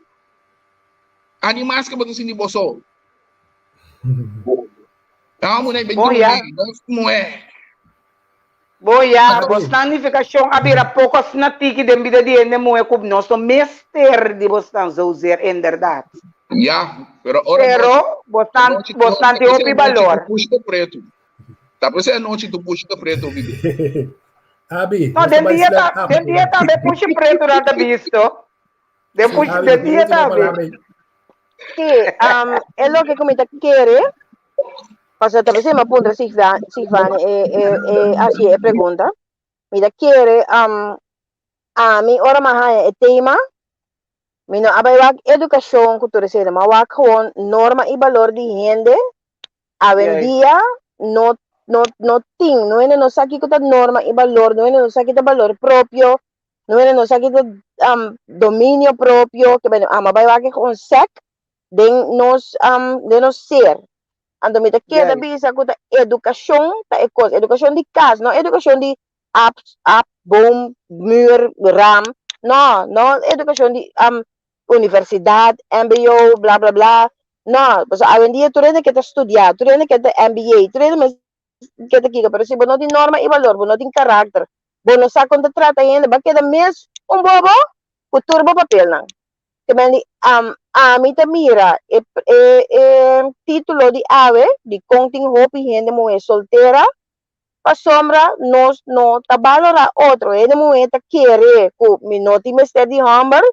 Ani mas ke bo ta sinti bo so. Nan muhé bai Bon ya. drumi, nos muhé. Bo ya, Abi. bosnan nifikashon a bira poko asina tiki den bida di hende muhé ku nos no mester di bosnan zozeer inderdaad. Ya, pero ora Pero anochi, bosnan, anochi, bosnan ta tin p'esei hopi anochi tu balor. pushi ta pretu. Ta p'esei anochi tu pushi ta pretu, Bibi. Abi, No, nos ta den bai dia sluit ta, up den dia awor. tambe pushi pretu nan ta bisto. Den Sí, pushi, Abi, den bo tin dia último tambe. palabra ei. Sí, um, e loke ku mi ta kere, pasobra ta p'esei mi a puntra Sigda, Sigvani e, e, e hasi e pregunta. Mi ta kere, um, ami ora mi a haña e tema, mi no a bai wak edukashon ku tur esei, mi a wak gewoon norma i balor di hende awendia no, no, no tin, no hende no sa kiko ta norma i balor, no hende no sa kiko ta balor propio, no hende no sa kiko ta um, dominio propio, ke ama bai wak e gewoon sek den nos um, den nos ser. Anto mi ta keda bisa ku ta edukashon ta e kos, edukashon di kas, no edukashon di ap, ap, boom, muur, raam. No, no edukashon di um, universidat, MBO, bla bla bla. No, pasobra awendia tur hende ke ta studia, tur hende ke ta MBA, tur hende mes ke ta kiko, pero si bo no tin norma i balor, bo no tin karakter, bo no sa kon ta trata hende, bo a keda mes un bobo ku tur bo papelnan. Te men di am ami ta mira e e e título di awe di kon tin hopi hende muhé soltera pasobra nos no ta balorá otro. Hende muhé ta kere ku mi no tin mester di hòmber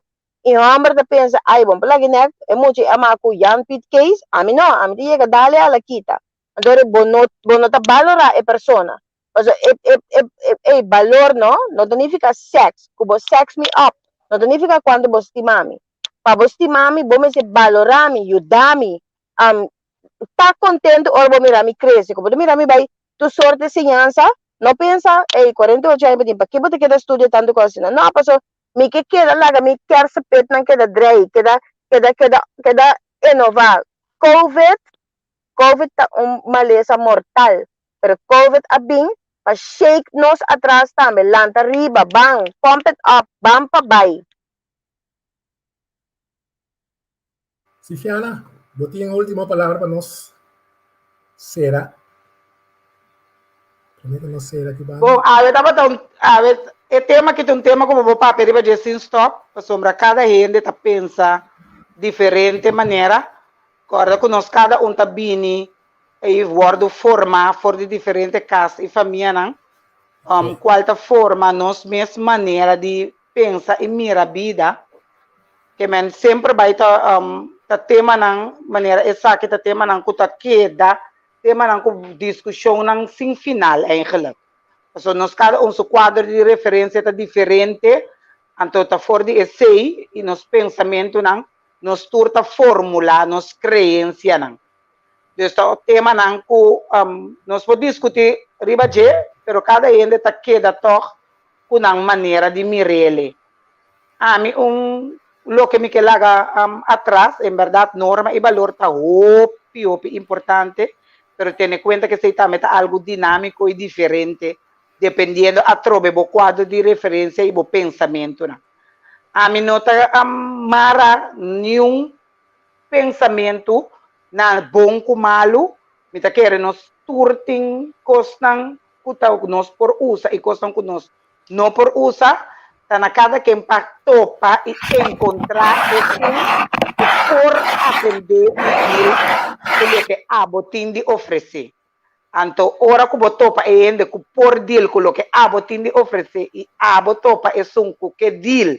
i hòmber ta pensa ai bon por lagi nèk e mucha ei a mak ku Jan Piet Kees ami no ami ta yega dale ala kita. Anto bo no bo no ta balorá e persona. Paso e e e e ey balor no no ta nifica sex cu bo sex mi up no ta nifica cuanto bo stima mi pa bo stima mi bo mester balora mi yuda mi um ta contento ora bo mira mi crece cu bo ta mira mi bay tur soort di siñansa no pensa ey 48 aña bo tin paki bo ta keda studia tanto cos asina no paso mi ke keda laga mi kersepetnan keda drei keda keda keda keda enova covid Covid ta un malesa mortal, pero Covid a bin pa shake nos atras tambe, lanta riba, ban, pump it up, ban pa bai. Sifiana, bo tin un ultimo palabra pa nos sera? Prome ku nos sera aki banda. Bon, awe tabata un, awe e tema aki ta un tema ku bo por papia riba dje sin stop, pasobra kada hende ta pensa diferente manera. Kòrda ku nos kada un ta bini i wòrdu formá for di diferente kas i famianan, kual ta forma nos mes manera di pensa i mira bida. Ke men semper bai ta ta temanan manera esaki ta temanan ku ta keda temanan ku diskushonnan sin final eigenlijk. Pasobra nos kada un su kuadro di referensia ta diferente, anto ta for di esei i nos pensamentunan Nos tur ta formulá nos kreensianan. Dus ta temanan ku nos por diskutí riba dje, pero kada hende ta keda tòg ku nan manera di mir'ele. Ami un loke mi ke laga atras, en bèrdat norma i balor ta hopi hopi importante, pero tene kuenta ku esei tambe ta algu dinámiko i diferente dependiendo atrobe bo kuadro di referensia i bo pensamentunan. Ami no ta mara niun pensamentu na bon ku malu, mi ta kere nos tur tin kosnan ku ta nos por usa i kosnan ku nos no por usa, ta na kada ken pa topa i enkontrá esun ku por atendé i deal ku loke abo tin di ofresé. Anto ora ku bo topa e hende ku por deal ku loke abo tin di ofresé i abo topa esun ku ke deal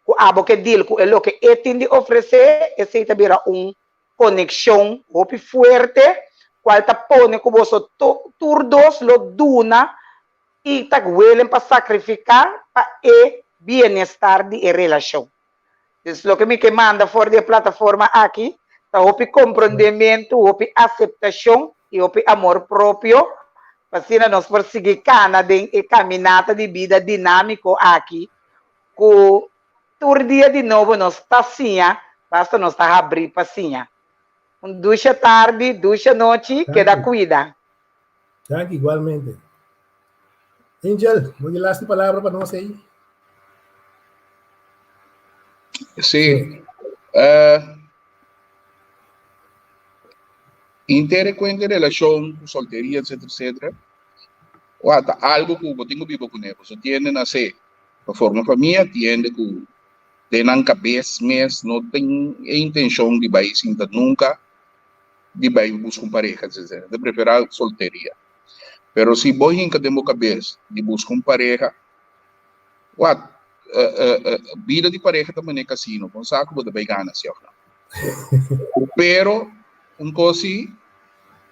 ku abo ke deal ku e loke e tin di ofresé, esei ta bira un konekshon hopi fuerte kual ta pone ku boso tur dos lo duna i ta welen pa sakrifiká pa e bienestar di e relashon. Dus loke mi ke manda for di e plataforma aki ta hopi komprondementu, hopi aseptashon i hopi amor propio pa asina nos por sigui kana den e kaminata di bida dinámiko aki ku tur dia di nobo nos ta siña, basta nos ta habrí pa siña. Un dusha tardi, dusha nochi, keda kuida. Danki igualmente. Angel, bo di laatste palabra pa nos ei? Sí. Uh, intere cuenta relación con soltería, etcétera, etcétera. O ta algo que bo tengo vivo con él. So tienden a ser pa forma familia, tiende ku den nan cabes mes no ten e intención di bai sinta nunca di bai busca un pareha, etcétera. Ta prefera solteria. Pero si bo hinca den bo cabes di busca un pareha, wat, bida di pareha ta mane casino, bo no sa cu bo ta bai gana si of no. Pero un cos si,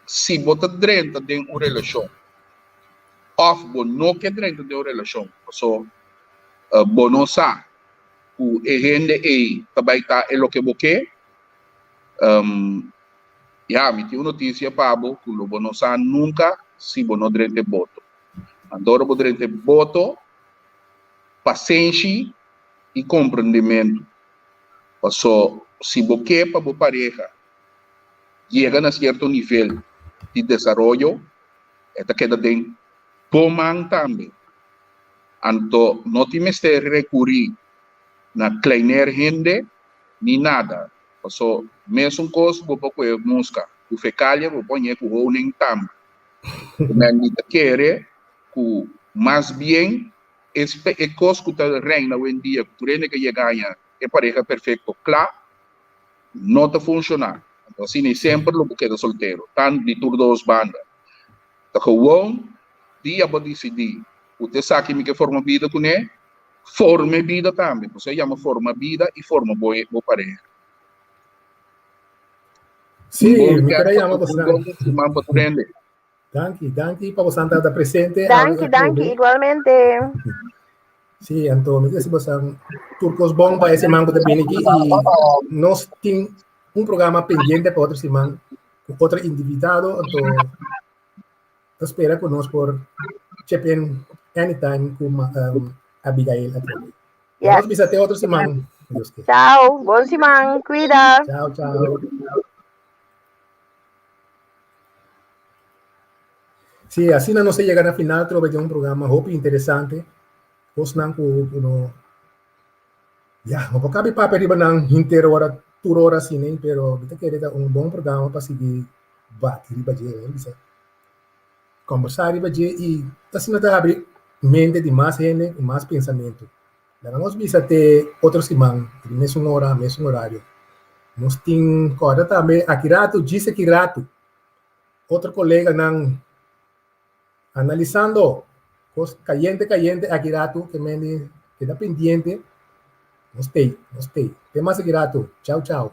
si bo ta drenta den un relacion of bo no ke drenta den un relacion paso bo no sa cu e hende ey ta bai ta e loke bo ke, Ya, mi tin un noticia pa bo cu lo bo no sa nunca si bo no drenta e boto. Anto ora bo drenta e boto, pasenshi y comprendimento. Paso si bo ke pa bo pareha yega na cierto nivel di desaroyo, e ta keda den bo man tambe. Anto no tin mester recuri na kleiner hende ni nada. Paso mesun kos bo por kohe muska ku fekalia bo por hañ'é ku honing tambe. Men mi ta kere ku mas bien e kos ku ta reina awendia ku tur hende ke yega haña e pareha perfekto kla no ta funshoná. Anto asina i semper lo bo keda soltero tan di tur dos banda. Ta gewoon dia bo disidí ku ta esaki mi ke forma bida kuné Forma e bida tambe. Por eso e yama forma bida y forma bo bo pareha. Sí, mi quiere yama bosan. Un bon siman pa tur hende. Danki, danki pa bosan tabata presente. Danki, danki, igualmente. Sí, anto mi quiere bosan tur cos bon pa e siman ku ta bini aki y nos tin un programa pendiente pa otro siman ku otro invitado, anto Ta spera ku nos por chip in anytime ku um, Abigail atrobe. Yes. Nos bisa te otro siman. Dios quiere. Chao, bon siman, cuida. Chao, chao. Sí, asina nos a yega na final trobe di un programa hopi interesante. Kosnan ku ku no ya, no por kabi papia riba nan henter ora, tur ora asina, pero mi ta kere ta un bon programa pa sigui bati riba dje, mi bisa kombersá riba dje i asina ta habri mente di mas hende ku mas pensamentu. Laga nos bisa te otro siman di mesun ora, mesun orario. Nos tin kòrda tambe aki ratu, djis aki ratu, otro koleganan analisando kos kayente kayente aki ratu ke mende keda pendiente. Nos tei, nos tei. Te mas aki ratu. Chau chau.